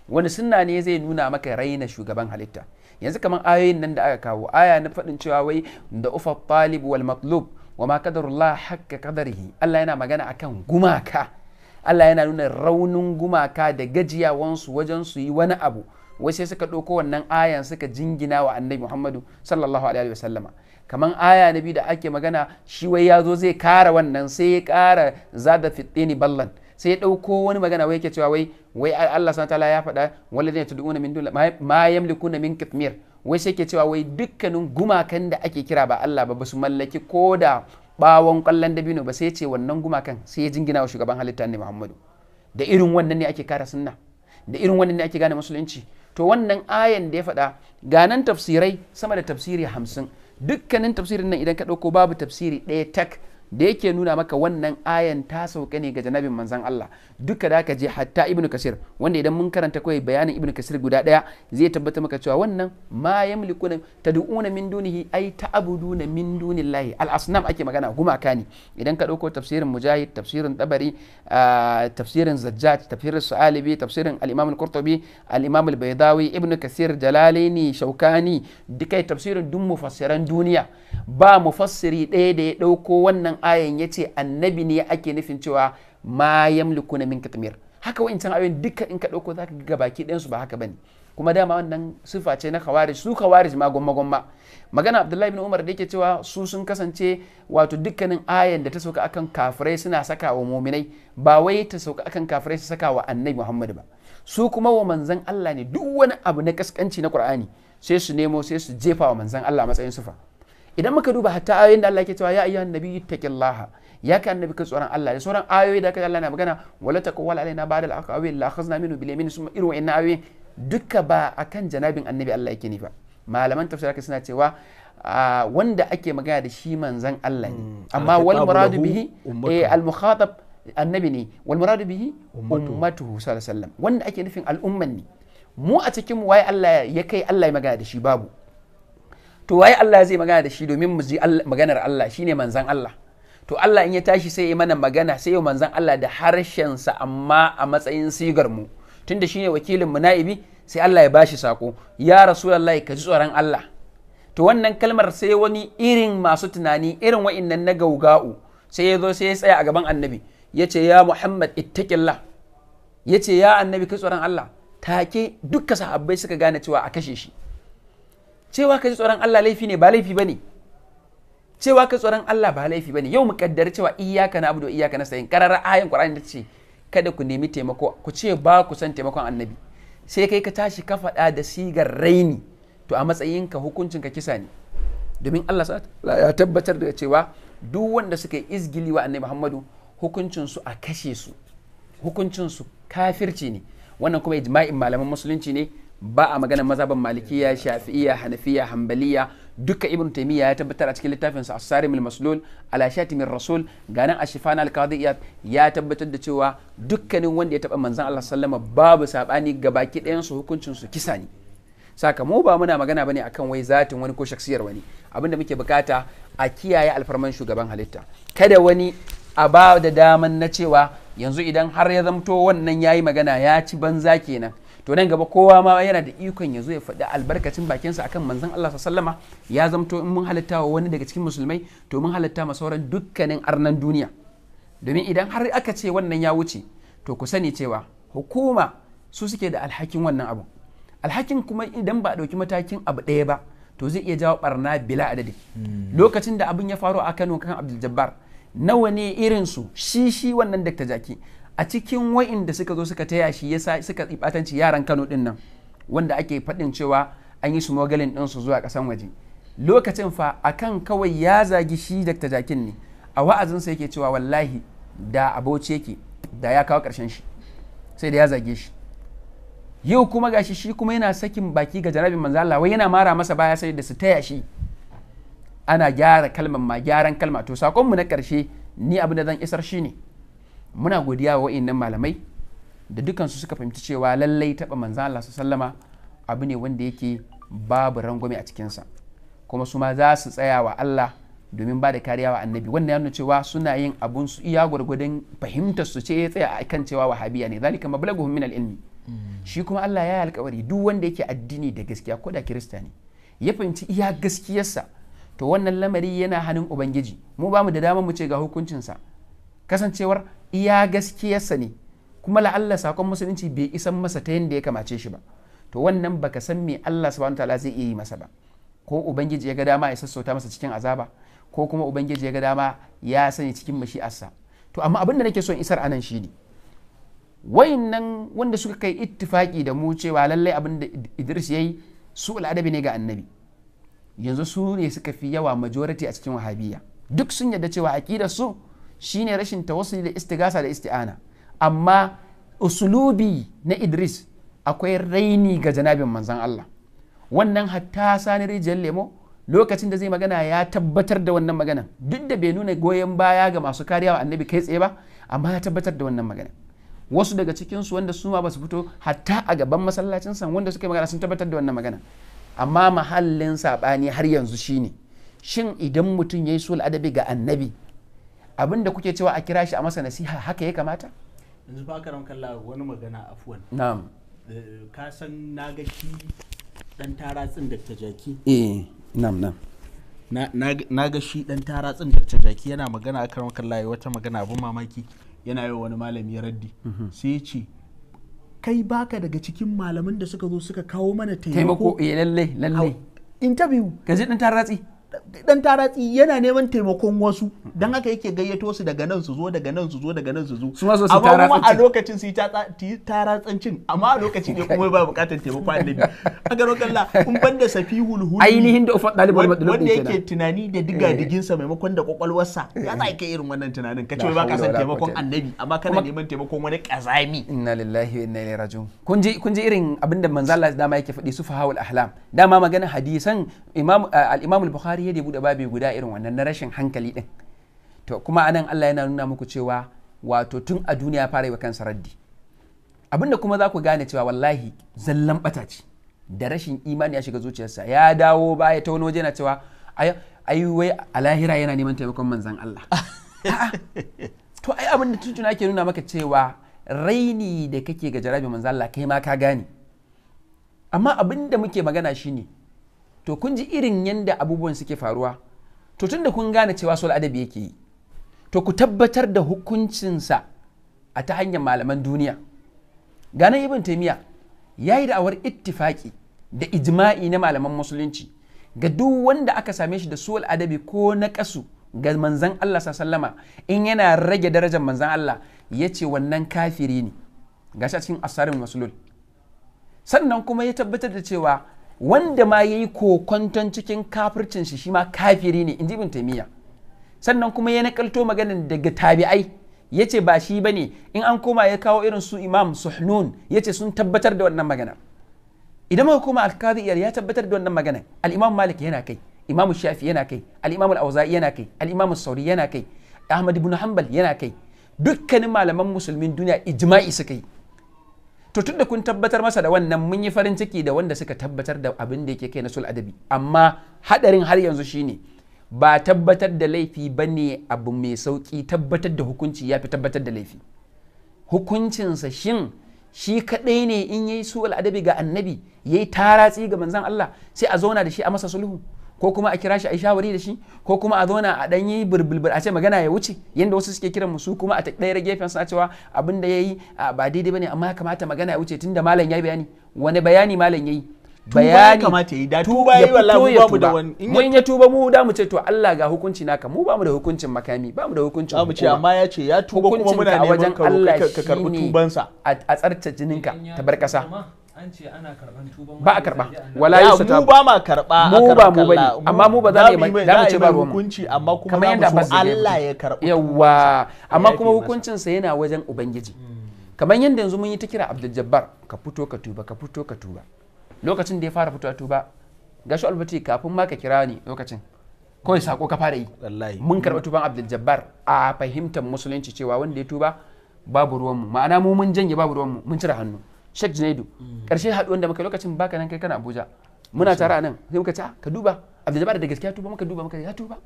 Wani sunna ne zai nuna maka raina shugaban halitta? Yanzu kamar ayoyin nan da aka kawo, aya na faɗin cewa wai da ufa talib wal matlub wa ma qadarullah hakka qadarihi, Allah yana magana akan gumaka, Allah yana nuna raunin gumaka da gajiyawansu wajen su yi wani abu. Wai sai suka ɗauko wannan ayan suka jingina wa annabi Muhammadu sallallahu alaihi wasallama. Kaman aya na biyu da ake magana, shi wai ya zo zai kara wannan sai ya kara zada fitini ballan, sai ya ɗauko wani magana wai yake cewa wai wai Allah subhanahu wataala ya faɗa walladhina tad'una min dun ma yamlikuna min qitmir, wai sai yake cewa wai dukkanin gumakan da ake kira ba Allah ba basu mallaki ko da bawon kwallon dabino ba, sai ya ce wannan gumakan sai ya jingina wa shugaban halitta annabi Muhammadu. Da irin wannan ne ake kara sunna, da irin wannan ne ake gane musulunci. To wannan ayan da ya faɗa ganan tafsirai sama da tafsiri 50, dukkanin tafsirin nan idan ka ɗauko babu tafsiri ɗaya tak da yake nuna maka wannan ayan ta sauka ne ga janabin manzon Allah. Duka da ka je hatta Ibn Kasir, wanda idan mun karanta kawai bayanin Ibn Kasir guda ɗaya zai tabbata maka cewa wannan ma yamlikuna tad'una min dunihi ay ta'buduna min dunillahi, al asnam ake magana, gumaka ne. Idan ka ɗauko tafsirin Mujahid, tafsirin Tabari, tafsirin Zajjaj, tafsirin Su'alibi, tafsirin al-Imam al-Qurtubi, al-Imam al-Baydawi, Ibn Kasir, Jalalaini, Shaukani, duka tafsirin duk mufassiran duniya ba mufassiri ɗaya da ya ɗauko wannan ayan ya ce annabi ne ake nufin cewa ma yamlikuna min katmir. Haka wa'incan ayoyin duka in ka ɗauko zaka ga baki ɗayan su ba haka bane. Kuma dama wannan sifa ce na khawarij, su khawarij ma gomma gomma. Magana Abdullahi ibn Umar da yake cewa su sun kasance wato dukkanin ayan da ta sauka akan kafirai suna saka wa muminai, ba wai ta sauka akan kafirai su saka wa annabi Muhammad ba, su kuma wa manzon Allah ne. Duk wani abu na kaskanci na Qur'ani sai su nemo sai su jefa wa manzon Allah matsayin sifa. Idan muka duba hatta ayoyin da Allah yake cewa ya ayyuhan nabiyyu taqillaha, ya ka annabi ka tsoron Allah, da sauran ayoyi da Allah na magana wala taqawwal alaina ba'da al-aqawil la akhadna minhu bil yamin, summa irin wa'annan ayoyi duka ba akan janabin annabi Allah yake ni ba. Malaman tafsir haka suna cewa wanda ake magana da shi manzon Allah ne, amma wal muradu bihi al mukhatab annabi ne, wal muradu bihi ummatuhu sallallahu alaihi wasallam, wanda ake nufin al'umman ne. Mu a cikin mu waye Allah ya kai Allah ya magana da shi? Babu. To waye Allah zai magana da shi domin mu ji maganar Allah? Shine manzan Allah. To Allah in ya tashi sai ya mana magana, sai ya manzan Allah da harshensa amma a matsayin sigar mu, tunda shine wakilin mu na'ibi, sai Allah ya bashi sako, ya rasulullahi ka ji tsoron Allah. To wannan kalmar sai wani irin masu tunani irin wa'innan na gauga'u sai ya zo sai ya tsaya a gaban annabi ya ce ya Muhammad ittaqillah, ya ce ya annabi ka tsoron Allah. Take dukkan sahabbai suka gane cewa a kashe shi. Cewa ka ji tsoron Allah laifi ne ba laifi bane, cewa ka tsoron Allah ba laifi bane. Yau mu kaddara cewa iyyaka na'budu wa iyyaka nasta'in, qarara ayan Qur'ani ta ce Kada ku nemi taimako, ku ce ba ku san taimakon annabi, sai kai ka tashi ka faɗa da sigar raini, to a matsayinka hukuncinka kisa ne. Domin Allah ya tabbatar da cewa duk wanda suka yi izgili wa annabi Muhammadu hukuncinsu a kashe su, hukuncinsu kafirci ne. Wannan kuma ijma'in malaman musulunci ne, ba a maganar mazhaban malikiya, shafi'iyya, hanafiya, hanbaliya, duka. Ibn Taymiya ya tabbatar a cikin littafin sa As-Sarim al-Maslul ala Shatimir Rasul, ganan Ashifana al-Qadi ya tabbatar da cewa dukkanin wanda ya taba manzon Allah sallama babu sabani gabaki ɗayan su hukuncin su kisa ne. Saka mu ba muna magana bane akan wai zatin wani ko shaksiyar wani. Abinda muke bukata a kiyaye alfarman shugaban halitta. Kada wani a ba da daman na cewa yanzu idan har ya zamto wannan yayi magana ya ci banza kenan, to nan gaba kowa ma yana da ikon ya zo ya faɗi albarkacin bakinsa akan manzon Allah sallama. Ya zamto in mun halitta wa wani daga cikin musulmai, to mun halitta ma sauran dukkanin arnan duniya. Domin idan har aka ce wannan ya wuce, to ku sani cewa hukuma su suke da alhakin wannan abu. Alhakin kuma idan ba a ɗauki matakin abu ɗaya ba, to zai iya jawo barna bila adadi. Lokacin da abin ya faru a Kano kan Abdul Jabbar, nawa ne irin su shi wannan Dr. Jaki a cikin wa'inda suka zo suka taya shi yasa suka tsibatanci yaran Kano din nan, wanda ake faɗin cewa an yi smuggling din su zuwa ƙasan waje. Lokacin fa akan kawai ya zagi shi Dr. Jakin ne, a wa'azinsa yake cewa wallahi da aboci yake da ya kawo ƙarshen shi, sai da ya zage shi. Yau kuma gashi shi kuma yana sakin baki ga janabin manzo Allah, wai yana mara masa baya sai da su taya shi ana gyara kalmar ma gyaran kalma. To sakon mu na ƙarshe, ni abin da zan isar shine muna godiya wa wa'innan malamai da dukansu suka fahimci cewa lallai taɓa manzo Allah sallama abu ne wanda yake babu rangwame a cikinsa, kuma su ma za su tsaya wa Allah domin ba da kariya wa annabi. Wannan ya nuna cewa suna yin abun su iya gwargwadon fahimtar su ce ya tsaya a kan cewa wahabiya ne, zalika mablaguhum min al-ilmi. Shi kuma Allah ya yi alkawari duk wanda yake addini da gaskiya ko da kirista ne ya fahimci iya gaskiyarsa, to wannan lamari yana hannun ubangiji. Mu ba mu da damar mu ce ga hukuncinsa, kasancewar iya gaskiyarsa ne, kuma la'alla sakon musulunci bai isan masa ta yadda ya kamace shi ba. To wannan baka san me Allah subhanahu wataala zai iya yi masa ba, ko ubangiji ya ga dama ya sassauta masa cikin azaba, ko kuma ubangiji ya ga dama ya sani cikin mashi'arsa. To amma abin da nake so in isar anan shine wayannan wanda suka kai ittifaki da mu cewa lallai abin da Idris yayi su al'adabi ne ga annabi, yanzu su ne suka fi yawa majority a cikin wahabiyya. Duk sun yarda cewa aqidar su shine rashin tawassuli da istigasa da isti'ana, amma usulubi na Idris akwai raini ga janabin manzon Allah. Wannan hatta Sani Rijiyar Lemo lokacin da zai magana ya tabbatar da wannan magana, duk da bai nuna goyon baya ga masu kariya wa annabi kai tsaye ba, amma ya tabbatar da wannan magana. Wasu daga cikinsu wanda su ma ba su fito hatta a gaban masallacin san wanda suka yi magana sun tabbatar da wannan magana. Amma mahallin saɓani har yanzu shine, shin idan mutum ya yi sul adabi ga annabi, abin da kuke cewa a kira shi a masa nasiha haka ya kamata? Yanzu fa karan kalla wani magana, afwan. Na'am. Ka san na ga shi dan taratsin Dr. Jaki. Eh, na'am na'am. Na ga shi dan taratsin Dr. Jaki yana magana akan kalla wata magana abun mamaki, yana yi wani malami raddi, sai ya ce kai baka daga cikin malaman da suka zo suka kawo mana taimako. Eh, lalle lalle. Interview. Ka ji dan taratsi. Dan taratsi yana neman taimakon wasu, dan haka yake gayyato su daga nan su zo, daga nan su zo, daga nan su zo. Su ma su amma kuma a lokacin su yi taratsancin, amma a lokacin ne kuma ba bukatar taimako annabi. A gano kalla in banda safihul hulmi ainihin da ufa dalibul madlub wanda yake tunani da diga diginsa maimakon da kwakwalwarsa, ya za ka irin wannan tunanin ka ce wai baka son taimakon annabi amma kana neman taimakon wani kazami? Inna lillahi wa inna ilaihi raji'un. Kun ji irin abinda manzo Allah dama yake faɗi, su fahawul ahlam. Dama magana hadisan imam al-Imam al-Bukhari ya bude babi guda irin wannan na rashin hankali din. To kuma anan Allah yana nuna muku cewa wato tun a duniya fara yi wa kansa raddi. Abinda kuma za ku gane cewa wallahi zallan bata ce da rashin imani ya shiga zuciyarsa, ya dawo baya ta wani waje yana cewa ai wai a lahira yana neman taimakon manzon Allah. To ai abin da tuntuna ke nuna maka cewa raini da kake ga jarabi manzon Allah kai ma ka gane. Amma abin da muke magana shine, to kun ji irin yanda abubuwan suke faruwa. To tunda kun gane cewa sul adabi yake yi, to ku tabbatar da hukuncinsa a ta hanyar malaman duniya. Ganin Ibn Taymiya ya yi da'awar ittifaki da ijma'i na malaman musulunci ga duk wanda aka same shi da sul adabi ko na kasu ga manzan Allah sallama, in yana rage darajar manzan Allah Ya ce wannan kafiri ne, gashi a cikin Asarin Masulul. Sannan kuma ya tabbatar da cewa wanda ma ya yi kokonton cikin kafircin shi shi ma kafiri ne, inji Ibn Taymiya. Sannan kuma ya nakalto maganin daga tabi'ai, ya ce ba shi bane. In an koma ya kawo irin su Imam Suhnun, ya ce sun tabbatar da wannan magana. Idan muka koma Al-Qadi ya tabbatar da wannan magana. Al-Imam Malik yana kai, Imam Shafi yana kai, Al-Imam Al-Auza'i yana kai, Al-Imam Sauri yana kai, Ahmad ibn Hanbal yana kai. Dukkanin malaman musulmin duniya ijma'i suka yi. To tunda kun tabbatar masa da wannan, mun yi farin ciki da wanda suka tabbatar da abin da yake kai na sul adabi. Amma hadarin har yanzu shine ba tabbatar da laifi bane abu mai sauki, tabbatar da hukunci ya fi tabbatar da laifi. Hukuncinsa shin shi kadai ne in yayi su adabi ga annabi, yayi taratsi ga manzon Allah, sai a zauna da shi a masa sulhu, ko kuma a kira shi a yi shawari da shi, ko kuma a zauna a dan yi burbulbul a ce magana ya wuce, yanda wasu suke kiran mu su kuma a ɗaya gefen suna cewa abin da yayi ba daidai bane, amma ya kamata magana ya wuce tunda malam yayi bayani. Wani bayani malam yayi? Bayani kamata yi da tuba yayi, wallahi mu bamu da wani. Mun ya tuba mu da mu ce to Allah ga hukunci naka, mu bamu da hukuncin makami, bamu da hukuncin mu ce, amma ya ce ya tuba kuma muna neman ka karbi tubansa a tsarta jininka ta bar kasa. An ce ana karban tuban ba a karba, wala yusa mu ba ma karba, mu ba mu bane, amma mu ba za mu da mu ce ba ruwan hukunci, amma kuma za mu so Allah ya karbi. Yawa, amma kuma hukuncin sa yana wajen ubangiji. Kamar yanda yanzu mun yi ta kira Abdul Jabbar, ka fito ka tuba, ka fito ka tuba. Lokacin da ya fara fitowa tuba, gashi albati kafin ma ka kira ni lokacin kawai sako ka fara yi. Mun karɓi tuban Abdul Jabbar a fahimtar musulunci cewa wanda ya tuba babu ruwanmu, ma'ana mu mun janye babu ruwanmu, mun cire hannu. Sheikh Junaidu karshe haɗuwan da muka lokacin baka nan, kai kana Abuja, muna tare a nan, sai muka ce ka duba Abdul Jabbar da gaskiya tuba, muka duba muka ya tuba,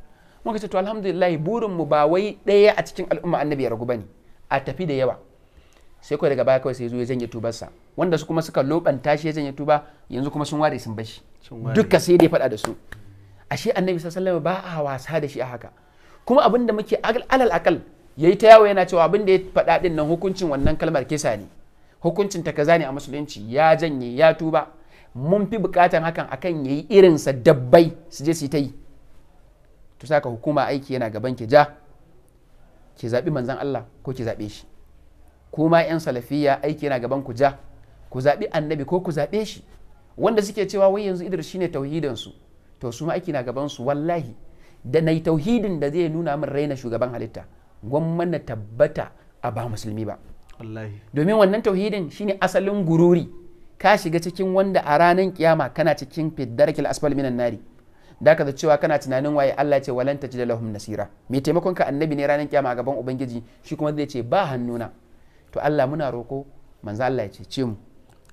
muka ce to alhamdulillah, burin mu ba wai ɗaya a cikin al'umma annabi ya ragu bane, a tafi da yawa. Sai kawai daga baya kawai sai zo ya janye tubarsa, wanda su kuma suka lobanta shi ya janye tuba, yanzu kuma sun ware sun bashi duka, sai dai faɗa da su. Ashe annabi sallallahu alaihi wasallam ba a wasa da shi a haka. Kuma abin da muke alal akal yayi ta yawo yana cewa abin da ya faɗa din nan hukuncin wannan kalmar kisa ne, hukuncin ta kaza ne a musulunci, ya janye ya tuba. Mun fi bukatan hakan akan yayi irinsa dabbai su je su yi ta yi. To saka hukuma aiki yana gaban ki, ja ki zaɓi manzon Allah ko ki zaɓe shi. Kuma 'yan salafiya aiki yana gaban ku, ja ku zaɓi annabi ko ku zaɓe shi. Wanda suke cewa wai yanzu Idris shine tauhidin su, to su ma aiki na gaban su. Wallahi da nayi tauhidin da zai nuna min raina shugaban halitta, gwamma na tabbata a ba musulmi ba. Wallahi domin wannan tauhidin shine asalin gururi. Ka shiga cikin wanda a ranar kiyama kana cikin fiddarkil asfal minan nari, da ka cewa kana tunanin waye Allah ce walan tajida lahum nasira, mai taimakon ka annabi ne ranar kiyama a gaban ubangiji, shi kuma zai ce ba hannuna. To Allah muna roko manzo Allah ya cece mu,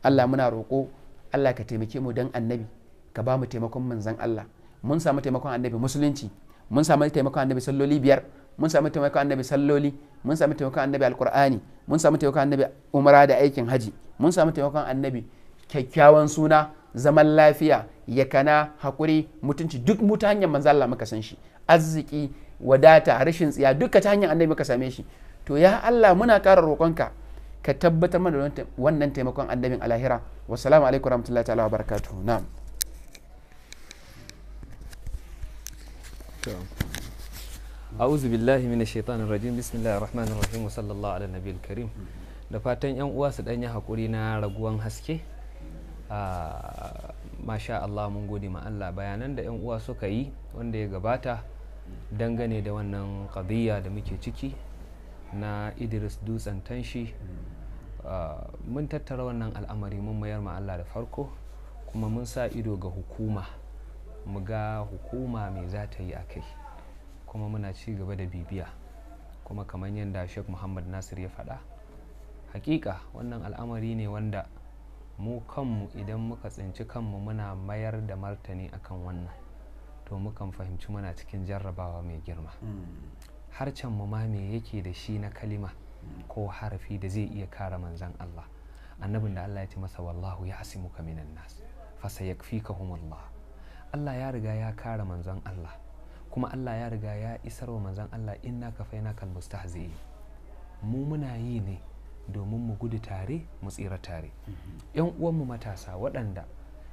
Allah muna roko Allah ka taimake mu dan annabi, ka ba mu taimakon manzon Allah. Mun samu taimakon annabi musulunci, mun samu taimakon annabi salloli biyar, mun samu taimakon annabi salloli, mun samu taimakon annabi alqur'ani, mun samu taimakon annabi umra da aikin haji, mun samu taimakon annabi kyakkyawan suna, zaman lafiya, yakana, hakuri, mutunci, duk mu ta hanyar manzo Allah muka san shi. Arziki, wadata, rashin tsiya, duka ta hanyar annabi muka same shi. To ya Allah muna ƙara roƙonka ka tabbatar mana da wannan taimakon annabin alahira. Wassalamu alaikum warahmatullahi ta'ala wa barakatuhu. Na'am. A'udhu billahi minash shaitanir rajim. Bismillahir rahmanir rahim. Wa sallallahu ala nabiyil karim. Da fatan yan uwa su dan yi hakuri na raguwan haske. Masha Allah, mun gode ma Allah bayanan da yan uwa suka yi wanda ya gabata dangane da wannan qadiyya da muke ciki na Idris Dutsen Tanshi. Mun tattara wannan al'amari mun mayar ma Allah da farko, kuma mun sa ido ga hukuma, mu ga hukuma me za ta yi a kai, kuma muna ci gaba da bibiya. Kuma kamar yadda Sheikh Muhammad Nasir ya faɗa, hakika wannan al'amari ne wanda mu kanmu idan muka tsinci kanmu muna mayar da martani akan wannan, to mukan fahimci muna cikin jarrabawa mai girma. Harcen mu ma me yake da shi na kalima ko harafi da zai iya kare manzan Allah, annabin da Allah ya ce masa wallahu ya asimuka minan nas fasayakfikahumullah. Allah ya riga ya kare manzan Allah, kuma Allah ya riga ya isar wa manzan Allah inna kafainakal mustahzi'in. Mu muna yi ne domin mu gudu tare mu tsira tare. Yan uwanmu matasa waɗanda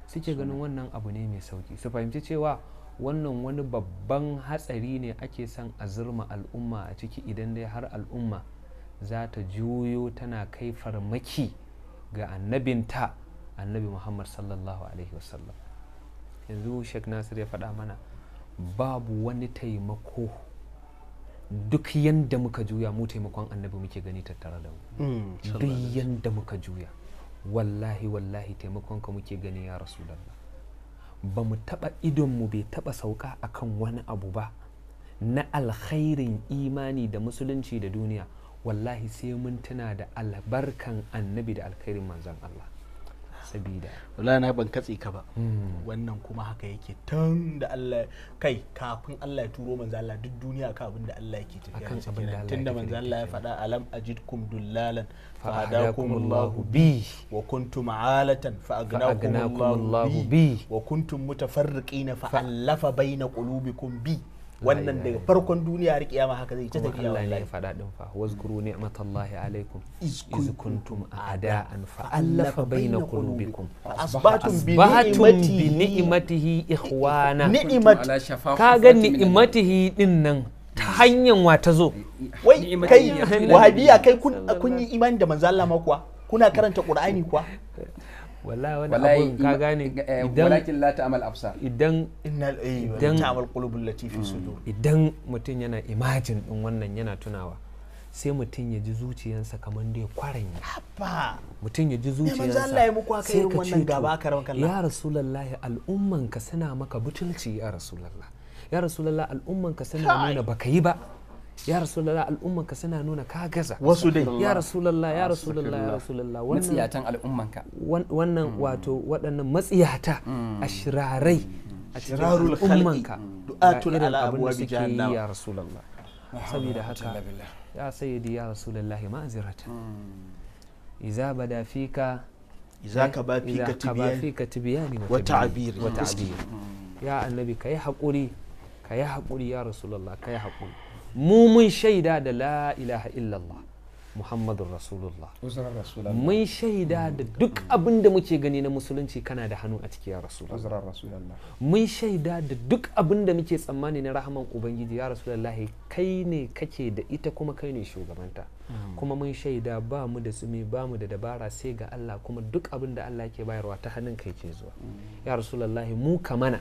suke ganin wannan abu ne mai sauki, su fahimci cewa wannan wani babban hatsari ne ake son a zurma al'umma a ciki. Idan dai har al'umma za ta juyo tana kai farmaki ga annabinta annabi Muhammad sallallahu alaihi wasallam. Yanzu Sheikh Nasir ya faɗa mana babu wani taimako, duk yanda muka juya mu taimakon annabi muke gani tattare da mu. Duk yanda muka juya wallahi wallahi taimakon ka muke gani ya Rasulallah. Ba mu taɓa, idonmu bai taɓa sauka akan wani abu ba na alkhairin imani da musulunci da duniya, wallahi sai mun tuna da albarkan annabi da alkhairin manzon Allah. Sabida wallahi na ban katse ka ba, wannan kuma haka yake tun da Allah kai kafin Allah ya turo manzo Allah duk duniya ka abin da Allah yake tafiya akan abin da Allah tun da yake manzo tafiya Allah ya kenan. faɗa alam ajidkum dullalan fahadakumullahu fahadakumullahu bi wa kuntum alatan fa'agnakumullahu fa'agnakumullahu bi bi wa kuntum mutafarriqina fa'alafa baina qulubikum bi. Wannan ilaha daga farkon duniya har kiyama haka zai ta kuma tafiya Allah ne ya wallahi. faɗa din fa wazkuru ni'matallahi alaikum Iz iz kuntum a'da'an fa'alafa baina qulubikum fa asbatum bi asbatum bi ni'matihi ni'matihi ikhwana. ni'mat Ala shafa Kaga hufratin minan ni'matihi din nan ta hanyar wa ta zo? Wai Ni'imati kai ya fi wahabiya kai kun yi imani da manzo Allah ma kuwa? Kuna karanta Qur'ani kuwa? Wallahi wani wallahi abun ka gane idan walakin la ta'mal absar idan innal Idan- ta'mal qulubul lati fi sudur. Idan mutum yana imajin din wannan yana tunawa sai mutum ya ji zuciyansa kamar da ya kwaranya. Haba Mutum ya ji manzo zuciyarsa Allah ya muku haka sai irin ka wannan ce to, gaba karan kallon. Ya Rasulullahi, al'ummanka suna maka butulci ya Rasulullah. Ya Rasulullah, al'ummanka suna Kai. nuna baka yi ba. Ya Rasulullah, al'ummanka suna nuna ka gaza. Wasu dai. Ya Rasulullah, ya Rasulullah, ya Rasulullah, wannan matsiyatan al'ummanka wannan wato waɗannan matsiyata ashirarai a cikin Shirarul khalqi, al'ummanka du'atun ga irin ala abin da abwabi suke yi jahannama. ya Rasulullah. Saboda haka ya sayyidi ya Rasulullah, ma'aziratan iza bada fika idza ka ba إذا fika كبا tibiyan فيك تبيان wa ta'biri. wa ta'biri. Ya annabi kai haƙuri, kai haƙuri ya Rasulullah, kai haƙuri. Mu mun shaida da la ilaha illallah Muhammadur Rasulullah. Uzrar rasulullah. Mun shaida da duk abin da muke gani na musulunci kana da hannu a ciki ya Rasulullah. Uzrar rasulullah. Mun shaida da duk abin da muke tsammani na rahaman ubangiji ya Rasulullahi, kai ne kake da ita kuma kai ne shugabanta. Kuma mun shaida ba mu da tsumi ba mu da dabara sai ga Allah, kuma duk abin da Allah yake bayarwa ta hannun kai ke zuwa ya Rasulullahi. Mu kamana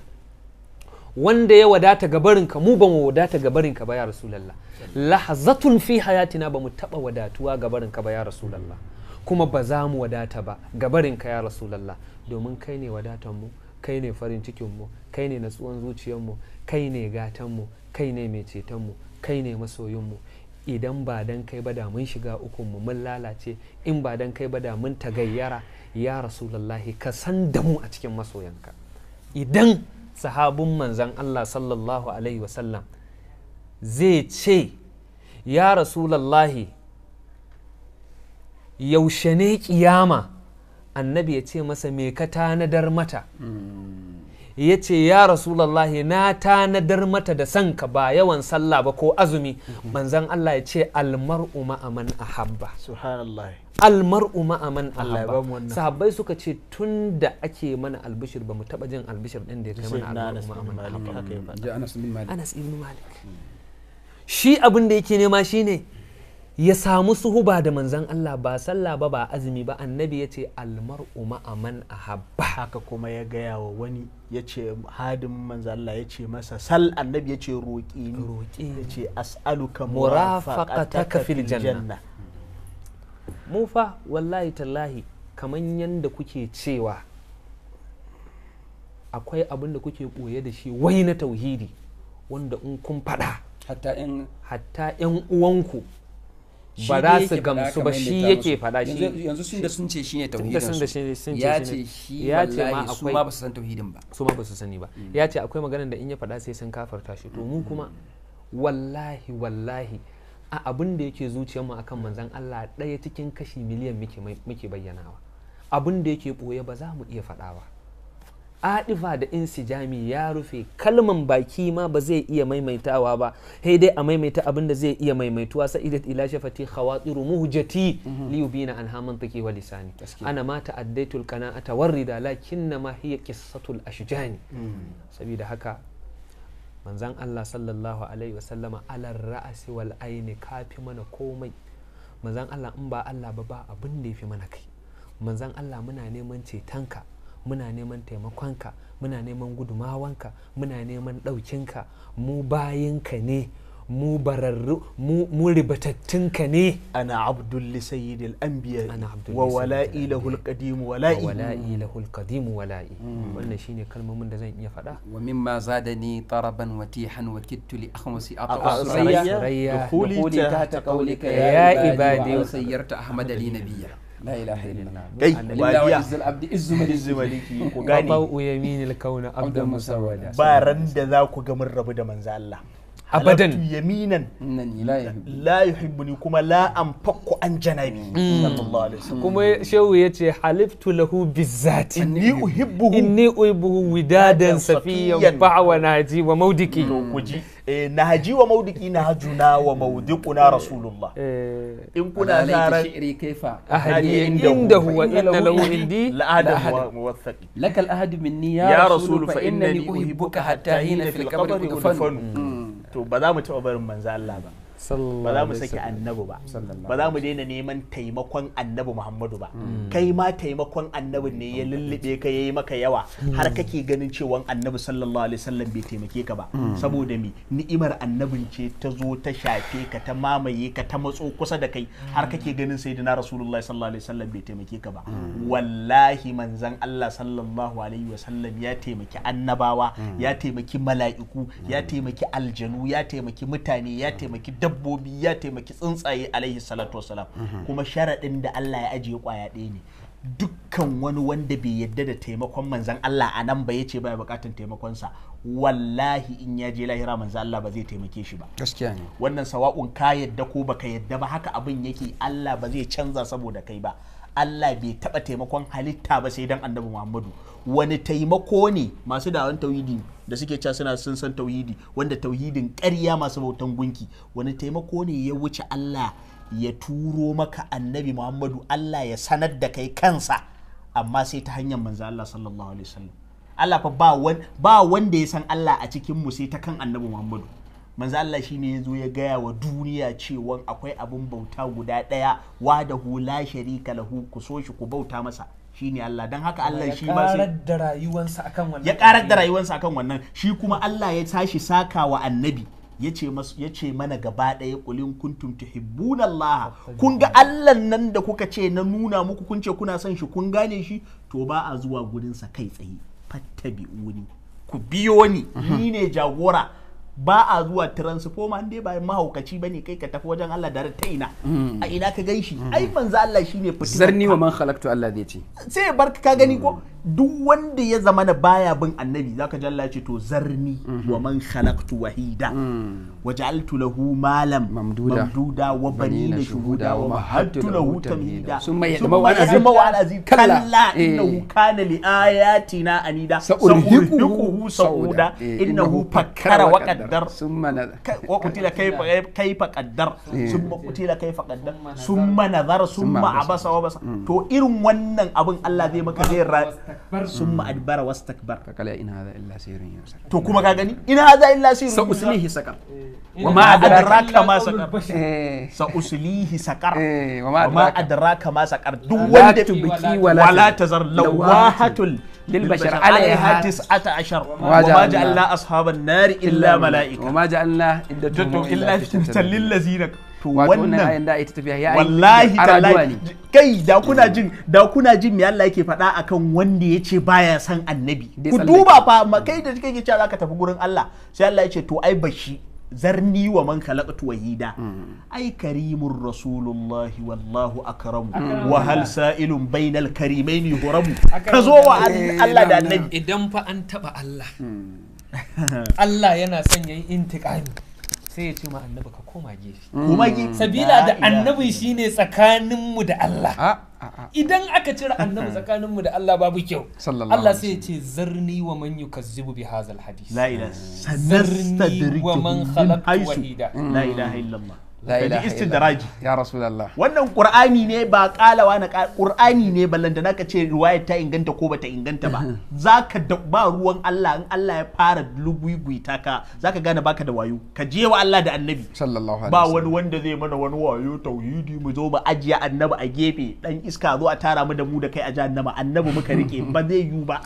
wanda ya wadata ga barinka, mu ba mu wadata ga barinka ba ya Rasulullah. Lahzatun fi hayatina ba mu taba wadatuwa ga barinka ba ya Rasulullah, kuma ba za mu wadata ba ga barinka ya Rasulullah, domin kai ne wadatan mu, kai ne farin cikin mu, kai ne natsuwan zuciyar mu, kai ne gatan mu, kai ne mai ceton mu, kai ne masoyin mu. Idan ba dan kai ba da mun shiga ukun mu mun lalace, in ba dan kai ba da mun tagayyara ya Rasulullahi. Ka san da mu a cikin masoyanka. Idan sahabun manzan Allah sallallahu alaihi wasallam zai ce ya Rasulallahi yaushe ne kiyama, annabi ya ce masa me ka tanadar mata? Ya ce ya Rasulallahi na tanadar mata da sanka ba yawan sallah ba ko azumi. Manzan Allah ya ce almar'u ma'a man ahabba. Subhanallah. Almar'u ma'a man Allah ya ahabba. bamu wannan. Sahabbai suka ce tun da ake mana albishir ba mu taba jin albishir din da ya kai mana Sayyidina almar'u Anas ma'a bin man Malik ahabba. haka ya faɗa. Ji Anas bin Malik. Anas ibn Malik shi abin da yake nema shine ya samu suhuba da manzan Allah, ba sallah ba ba azumi ba. Annabi ya ce almar'u ma'a man ahabba. Haka kuma ya gaya wa wani, ya ce hadin manzo Allah ya ce masa sal, annabi ya ce roƙi ni, Roƙi ya ce as'aluka murafaqataka fil janna. Mu fa wallahi tallahi kaman yanda kuke cewa akwai abin da kuke ɓoye da shi wai na tauhidi wanda in kun faɗa hatta in hatta 'yan uwanku shi ba dai za su yake faɗa gamsu ba kamar shi yadda yake ta faɗa musu. shi Yanzu sun da sun ce shine tauhidin sun da shi- sun ce ya shine- ce shi ya ce ma wallahi su akwai- ma ba su san tauhidin ba. Su ma ba su sani ba. Ya ce akwai maganar da in ya faɗa sai sun kafarta shi. To mu kuma wallahi wallahi a abin da yake zuciyarmu akan manzon Allah ɗaya cikin kashi miliyan muke bayyanawa. Abin da yake ɓoye ba za mu iya faɗa ba. Adifa da insijami ya rufe kalman baki ma ba zai iya maimaitawa ba, sai dai a maimaita abin da zai iya maimaituwa. Sa'idat ila shafati khawatiru muhjati li yubina an hamantaki wa lisani ana ma ta'addaitul qana'ata warida lakinna ma hiya qissatul ashjani. Saboda haka manzon Allah sallallahu alaihi wasallama alar ra'asi wal aini kafi mana komai. Manzon Allah in ba Allah ba ba abin da yafi mana kai. Manzon Allah muna neman cetonka, muna neman taimakonka, muna neman gudumawanka, muna neman ɗaukinka, mu bayinka ne, mu bararru, mu ribatattunka ne. Ana abdul li sayyidil anbiya Ana abdul wa li sayyidil wala'i lahu alqadim wala'i. Wa wala'i lahu alqadim wala'i. Wannan shine kalmomin da zan iya faɗa. Wa mimma zadani taraban wa tihan wa kittu li akhmasi Ata ata surayya surayya dukhuli dukhuli tahta tahta qawlika ya ya ibadi ibadi wa sayyarta ahmada li nabiyya. La ilaha illallah. Kai Lillahi wa wadiya izzul abdi izzu maliki. Maliki ku gane. Qata'u yaminil kauna abdan musawwada. Ba ran da za ku ga mun rabu da manzo Allah. Abadan. Halaftu yaminan Innani la yuhibbu. La yuhibbuni kuma la anfakku an janabi sallallahu alaihi wasallam. Kuma shehu yace haliftu lahu bizzati Inni uhibbuhu. Inni uhibbuhu widadan safiyan Safiyan. fa'wa naji wa maudiki. To ku ji nahaji wa maudiki nahajuna wa maudiquna rasulullah. In kuna Ala laita zaran shi'ri kaifa ahadi indahu wa inna lahu indi la'adan wa muwaththaqi. لك الأهد مني ya يا rasul رسول fa فإنني innani أحبك uhibbuka حتى hatta حين hina في fil القبر qabri أدفن. udfanu. To ba za mu taɓa barin manzo Allah ba, ba za mu saki annabi ba, ba za mu daina neman taimakon annabi Muhammadu ba. Kai ma taimakon annabin ne ya lullube ka yayi maka yawa har kake ganin cewa annabi sallallahu alaihi wasallam bai taimake ka ba. Saboda me? Ni'imar annabin ce ta zo ta shafe ka, ta mamaye ka, ta matso kusa da kai har kake ganin sayyidina rasulullahi sallallahu alaihi wasallam bai taimake ka ba. Wallahi manzon Allah sallallahu alaihi wasallam ya taimaki annabawa, ya taimaki mala'iku, ya taimaki aljanu, ya taimaki mutane, ya taimaki dabbobi, ya taimaki tsuntsaye alaihi salatu wasalam. Kuma sharaɗin da Allah ya ajiye kwaya ɗaya ne, dukkan wani wanda bai yadda da taimakon manzan Allah a nan ba ya ce baya bukatan taimakonsa, wallahi in ya je lahira manzan Allah ba zai taimake shi ba. Gaskiya ne. Wannan sawa'un ka yadda ko baka yadda ba, haka abin yake. Allah ba zai canza saboda kai ba. Allah bai taba taimakon halitta ba sai dan Annabi Muhammadu. Wani taimako ne masu da'awan tauhidi da suke cewa suna sun san tauhidi, wanda tauhidin ƙarya masu bautan gunki, wani taimako ne ya wuce Allah ya turo maka Annabi Muhammadu, Allah ya sanar da kai kansa, amma sai ta hanyar manzo Allah sallallahu alaihi wasallam. Allah fa ba wanda ya san Allah a cikin mu sai ta kan Annabi Muhammadu. Manzo Allah shine ya zo ya gaya wa duniya cewa akwai abun bauta guda ɗaya, wahdahu la sharika lahu, ku so shi ku bauta masa, shine Allah. Dan haka Allah shi ma sai karar da rayuwansa akan wannan. Ya karar da rayuwarsa akan wannan. Shi kuma Allah ya tashi saka wa annabi, ya ce mana gaba ɗaya, kulin kuntum tuhibbuna Allah, kun ga Allah nan da kuka ce na nuna muku, kun ce kuna son shi, kun gane shi, to ba a zuwa gurinsa kai tsaye, fattabi'uni, ku biyo ni, ni ne jagora. Ba a zuwa transformer, dai ba mahaukaci bane kai ka tafi wajen Allah da ta ina, a ina ka gan shi? Ai manzo Allah shine fitilar Zarni wa man khalaqtu, Allah zai ce. Sai ya barka, ka gani ko duk wanda ya zama na baya bin annabi, zaka ji Allah ya ce to zarni wa man khalaqtu wahida wa ja'altu lahu malam Mamduda. Mamduda wa banina shuhuda wa mahattu lahu tamhida. Summa yadma'u an azid. Yadma'u an azid. Kalla. Kalla innahu kana li ayatina anida. Sa'urhiquhu Sa'urhiquhu sa'uda. Innahu fakkara wa qaddar. Summa wa qutila kayfa kayfa qaddar, summa qutila kayfa qaddar, summa nazara, summa abasa wa basa. To irin wannan abin Allah zai maka, zai ra summa adbara wastakbar. Faqala in hadha illa sihrun yusar. To kuma ka gani, in hadha illa sihrun yusar. Sa'uslihi saqar. Wa ma adraka ma saqar. Eh. Sa'uslihi saqar. Eh, wa ma wa ma adraka. adraka ma saqar. Duk La wanda tubqi wa la wala tazar. tazar lawahatul lil bashar alaiha alaiha 19 wa wa ma ja'alna ja'alna ashaban nari illa mala'ika wa ma ja'alna iddatuhum illa fitnatan lil ladzina. To wato wannan wannan ayan da ita tafiya ya wallahi araduwa tallahi ne. Kai da kuna jin me Allah yake faɗa akan wanda yace baya son annabi. Dai Ku tsallake. duba fa ma kai da kake cewa zaka tafi gurin Allah, sai Allah ya ce to ai bashi zarni wa man khalaqtu wahida. Ai karimur rasulullahi wallahu akramu wa hal sa'ilun bainal karimaini yuhramu. Ka zo wa Allah da annabi. Idan fa an taba Allah, Allah yana son yayi intiqami, sai ya ce ma annabi ka koma gefe. Kuma ki Sabila da annabin shine tsakaninmu da Allah. A a a Idan aka cire annabi tsakaninmu da Allah babu kyau. Sallallahu Allah alaihi sai ya ce zarni wa man yukazzibu bi hazal hadis. La ilaha Zarni wa man sanastadrijuhum min khalaqtu haythu wahida. la ilaha illallah. La Ka ji ilaha illallah. istidraji. Ya Rasulullah. Wannan qur'ani ne ba kalawa na qur'ani ne, ballantana ka ce riwayar ta inganta ko bata inganta ba. Zaka da ba ruwan Allah, in Allah ya fara luguguyta ka zaka gane baka da wayo, ka je wa Allah da annabi. Sallallahu alaihi Ba wasallam. wani wanda zai mana wani wayo tauhidi mu zo mu ajiye annabi a gefe, dan iska zo a tara mu da mu da kai a jahannama. Annabi muka rike, ba zai yiwu ba,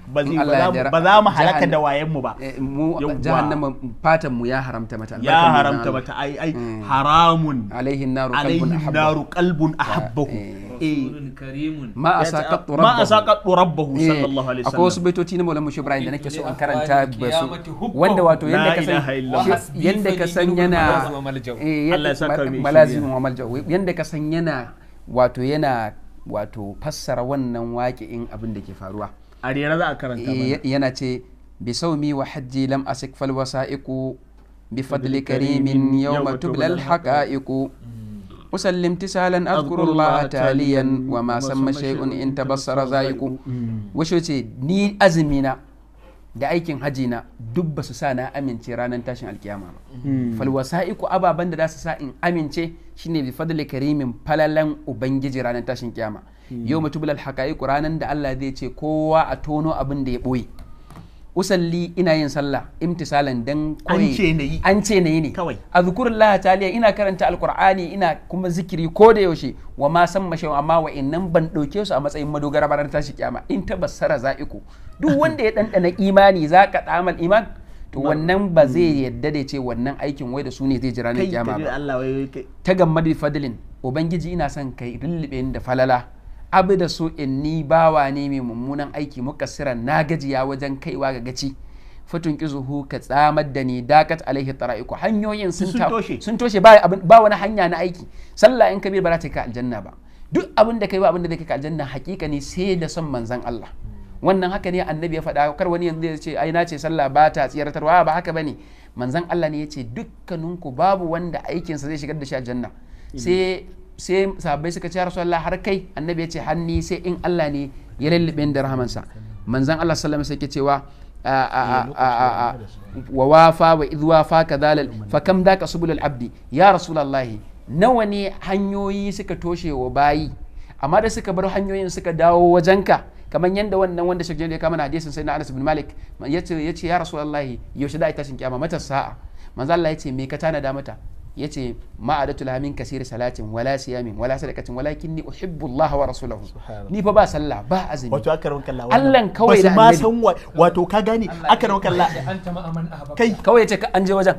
ba zai In Allah ya ba za mu halaka da wayen mu ba. Mu Yawwa. jahannama fatan mu ya haramta mata. Ya Albarkan manzon haramta Allah. mata, ai ai haramun. Alaihin naru qalbun Alaihi ahabba. naru qalbun ahabbahu. Eh. Rasulun karimun. Ma asaqat Ma asaqat rabbahu, Eh, sallallahu alaihi akwai wasu wasallam. baitoci na Maulana Mushe Ibrahim da nake so in karanta Li ba su qiyamati hubbahu. wanda wato yanda La ka san ilaha illallah. yanda ka san yana Malazim wa maljau. Allah ya saka mai malazim shiriya. wa maljau, yanda ka san yana wato yana wato fassara wannan waƙi'in abin da ke faruwa. A rera za a karanta mana. Yana ce bi saumi wa hajji lam asik fal wasa'iqu bi fadli karimin yawma tubla al haqa'iqu usallim tisalan adhkuru Allah taliyan wa ma samma shay'un in tabassara za'iqu. Washe ce ni azumina da aikin haji na duk ba su sa na amince ranar tashin alkiyama ba. Fal wasa'iqu ababan da za su sa in amince shine bi fadli karimin falalan ubangiji ranar tashin kiyama, yau mutubul haqa'iqu, ranar da Allah zai ce kowa a tono abin da ya boye. Usalli ina yin sallah imtisalan dan koyi An ce na yi. An ce na yi ne Kawai. Azkurullah taliya ina karanta alqur'ani, ina kuma zikiri ko da yaushe, wa ma san mashe, amma wa innan ban dauke su a matsayin madogara ba ranar tashi kiyama. In tabassara za'iku, duk wanda ya dandana imani zaka damal iman, to wannan ba zai yadda da ce wannan aikin wai da su ne zai jira ranar Kai kiyama ka ji ba. Allah wai kai. Ta gamma bi fadlin ubangiji, ina son kai lullube ni da falala. Abu da so in ni bawa ne mai mummunan aiki, mukassiran na gajiya wajen kaiwa ga gaci, fatun kizuhu ka tsamar da ni. Dakat alaihi tara'iku, hanyoyin sun Sun toshe. Sun toshe, ba abin, ba wani hanya na aiki. Sallah in kabir ba za ta kai ka aljanna ba, duk abin da kai ba abin da zai kai ka aljanna hakika ne sai da son manzon Allah. Wannan haka ne annabi ya faɗa. Kar wani yanzu ya ce ai na ce sallah ba ta tsiratarwa, ba haka bane. Manzon Allah ne ya ce dukkaninku babu wanda aikinsa zai shigar da shi aljanna. Sai sahabbai suka ce ya rasulullah, har kai? Annabi ya ce hanni, sai in Allah ne ya lullube ni da rahamansa. Manzon Allah sallallahu alaihi wasallam sai ke cewa wa wafa wa idh wafa kadhalal fa kam daka subulul abdi ya rasulullahi. Nawa ne hanyoyi suka toshe wa bayi, amma da suka bar hanyoyin suka dawo wajenka, kamar yadda wannan wanda Sheikh Jamilu ya kama na hadisin sai na Anas bin Malik yace ya rasulullahi, yaushe da ai tashin kiyama, mata sa'a? Manzo Allah yace me ka tanada mata? Yace ma'adatul hamin kasir salatin wala siyamin wala sadaqatin, walakinni uhibbu Allah wa rasulahu. Ni fa ba sallah ba azumi. Wato aka rawan kalla Allahn kawai da ma annabi. san wato ka gane aka rawan kalla. Anta ma aman ahbabta. Kai. Kawai yace an je wajen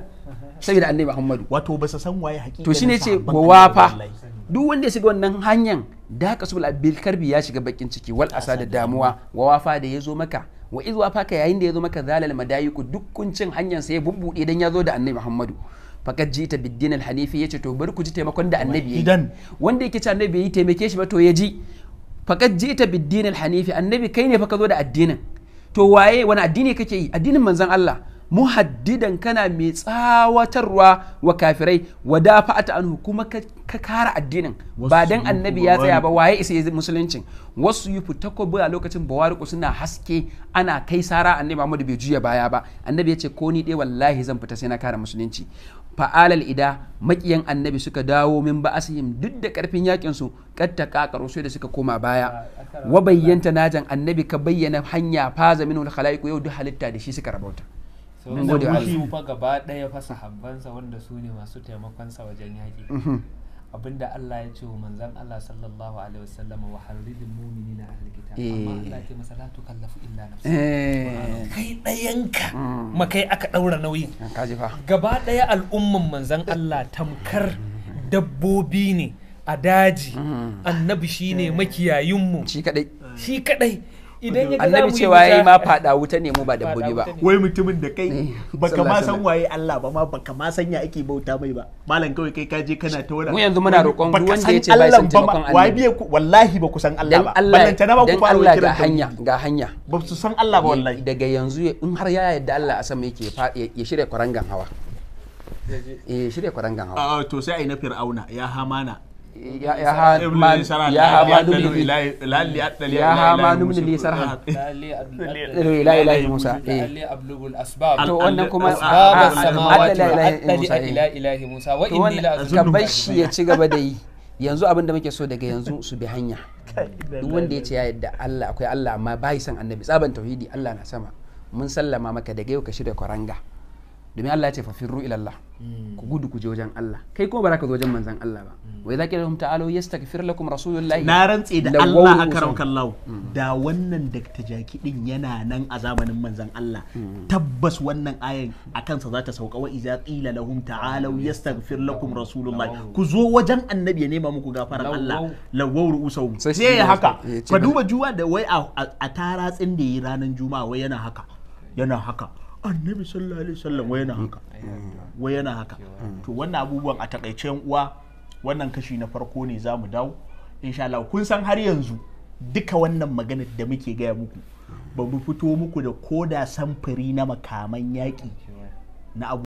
saboda annabi Muhammadu. Wato ba su san waye hakikanin To shine ce sahabban wa annabi wafa wallahi. Duk wanda ya shiga wannan hanyar da ka subul bil karbi ya shiga bakin ciki wal asa da damuwa. Wa wafa da yazo maka, wa iz wafa ka yayin da yazo maka zalal madayiku, duk kuncin hanyar sai ya bubbude dan yazo da annabi Muhammadu. Faqad jita bid-din al-hanifi. Yace to bari ku ji taimakon da annabi yayi. Idan. Wanda yake ce annabi bai yi taimake shi ba, to ya ji faqad jita bid-din al-hanifi. Annabi kai ne fa ka zo da addinin. To waye, wani addini kake yi? Addinin manzon Allah. Muhaddidan kana mai tsawatarwa wa kafirai, wa dafa'ata anhu kuma ka kara addinin. Ba dan annabi ya tsaya ba, waye isa ya musuluncin? Wasu yi takobi a lokacin bawariku suna haske, ana kai sara, annabi Muhammadu bai juya baya ba. Annabi ya ce ko ni dai wallahi zan fita sai na kare musulunci. Fa'alal ida makiyan annabi suka dawo min ba'asihim duk da karfin yakin su katta kakaro sai da suka koma baya. Wa bayyanta najan annabi ka bayyana hanya, faza minul khalaiqu, yau duk halitta da shi suka rabauta. So Mun gode wa Allah. su fa gaba ɗaya fa sahabbansa wanda su ne masu taimakonsa wajen yaƙi, abinda Allah ya ce wa manzon Allah sallallahu alaihi wasallam wa harridil mu'minina alal qital, amma Allah ya ce masa la tukallafu illa nafsa. Kai ɗayanka makai aka ɗaura nauyin. Kaji fa. Gaba ɗaya al'umman manzon Allah tamkar dabbobi ne a daji, annabi shine makiyayinmu. Shi kadai. Shi kadai idan ya ga Annabi za mu yi cewa yayi wuta- ma fada wuta ne mu ba dabbobi ba. Faɗa wuta ne. Wai mutumin da kai baka ma Sallallahu san waye Allah ba, ma baka ma san ya ake bauta mai ba, malam, kawai kai ka je kana ta wani Mu yanzu muna roƙon Baka duk wanda san ya ce bai Allah son ba ma, taimakon waye annabi. biye ku? Wallahi ba ku san Allah Dan ba. Allah, Ballantana ba ku dan fara Allah kiran ga hanya, tauhidi. ga hanya. Ba su san Allah ba wallahi. Daga yanzu in har ya yarda Allah a sama yake, ya shirya kwarangan hawa. Eh, shirya kwarangan hawa. A to sai ai na fir'auna ya hamana. Ya ha ya ha ma nubni ya ha ma nubni li sarhan ila ilahi Musa. La'alli ablughu al-asbab. To wannan kuma asbab as-samawati wa ila ilahi Musa wa inni la ka bar shi ya ci gaba da yi. Yanzu abin da muke so daga yanzu su bi hanya. Duk wanda ya ce ya yadda Allah akwai Allah amma bai san annabi, tsaban tauhidi, Allah na sama, mun sallama maka. Daga yau ka shirya kwaranga, domin Allah ya ce fafirru ila Allah, ku gudu ku je wajen Allah. Kai kuma ba za ka zo wajen manzon Allah ba. Wa idza qila lahum ta'alu yastaghfir lakum rasulullahi. Na rantse da Allah, akaram kallahu, da wannan Dr. Jaki din yana nan a zamanin manzon Allah, tabbas wannan ayan a kansa za ta sauka: wa idza qila lahum ta'alu yastaghfir lakum rasulullahi, ku zo wajen annabi ya nema muku gafaran Allah, lawwaw ru'usahum. Sai haka ka duba juwa da wai a taratsin da yi ranar juma'a, wai yana haka, yana haka, annabi sallallahu alaihi wasallam, wai yana haka, wai yana haka. To wannan abubuwan a takaice, yan uwa, wannan kashi na farko ne. Zamu dawo insha Allah. Kun san har yanzu duka wannan maganar da muke gaya muku, ba mu fito muku da koda samfuri na makaman yaƙi na abu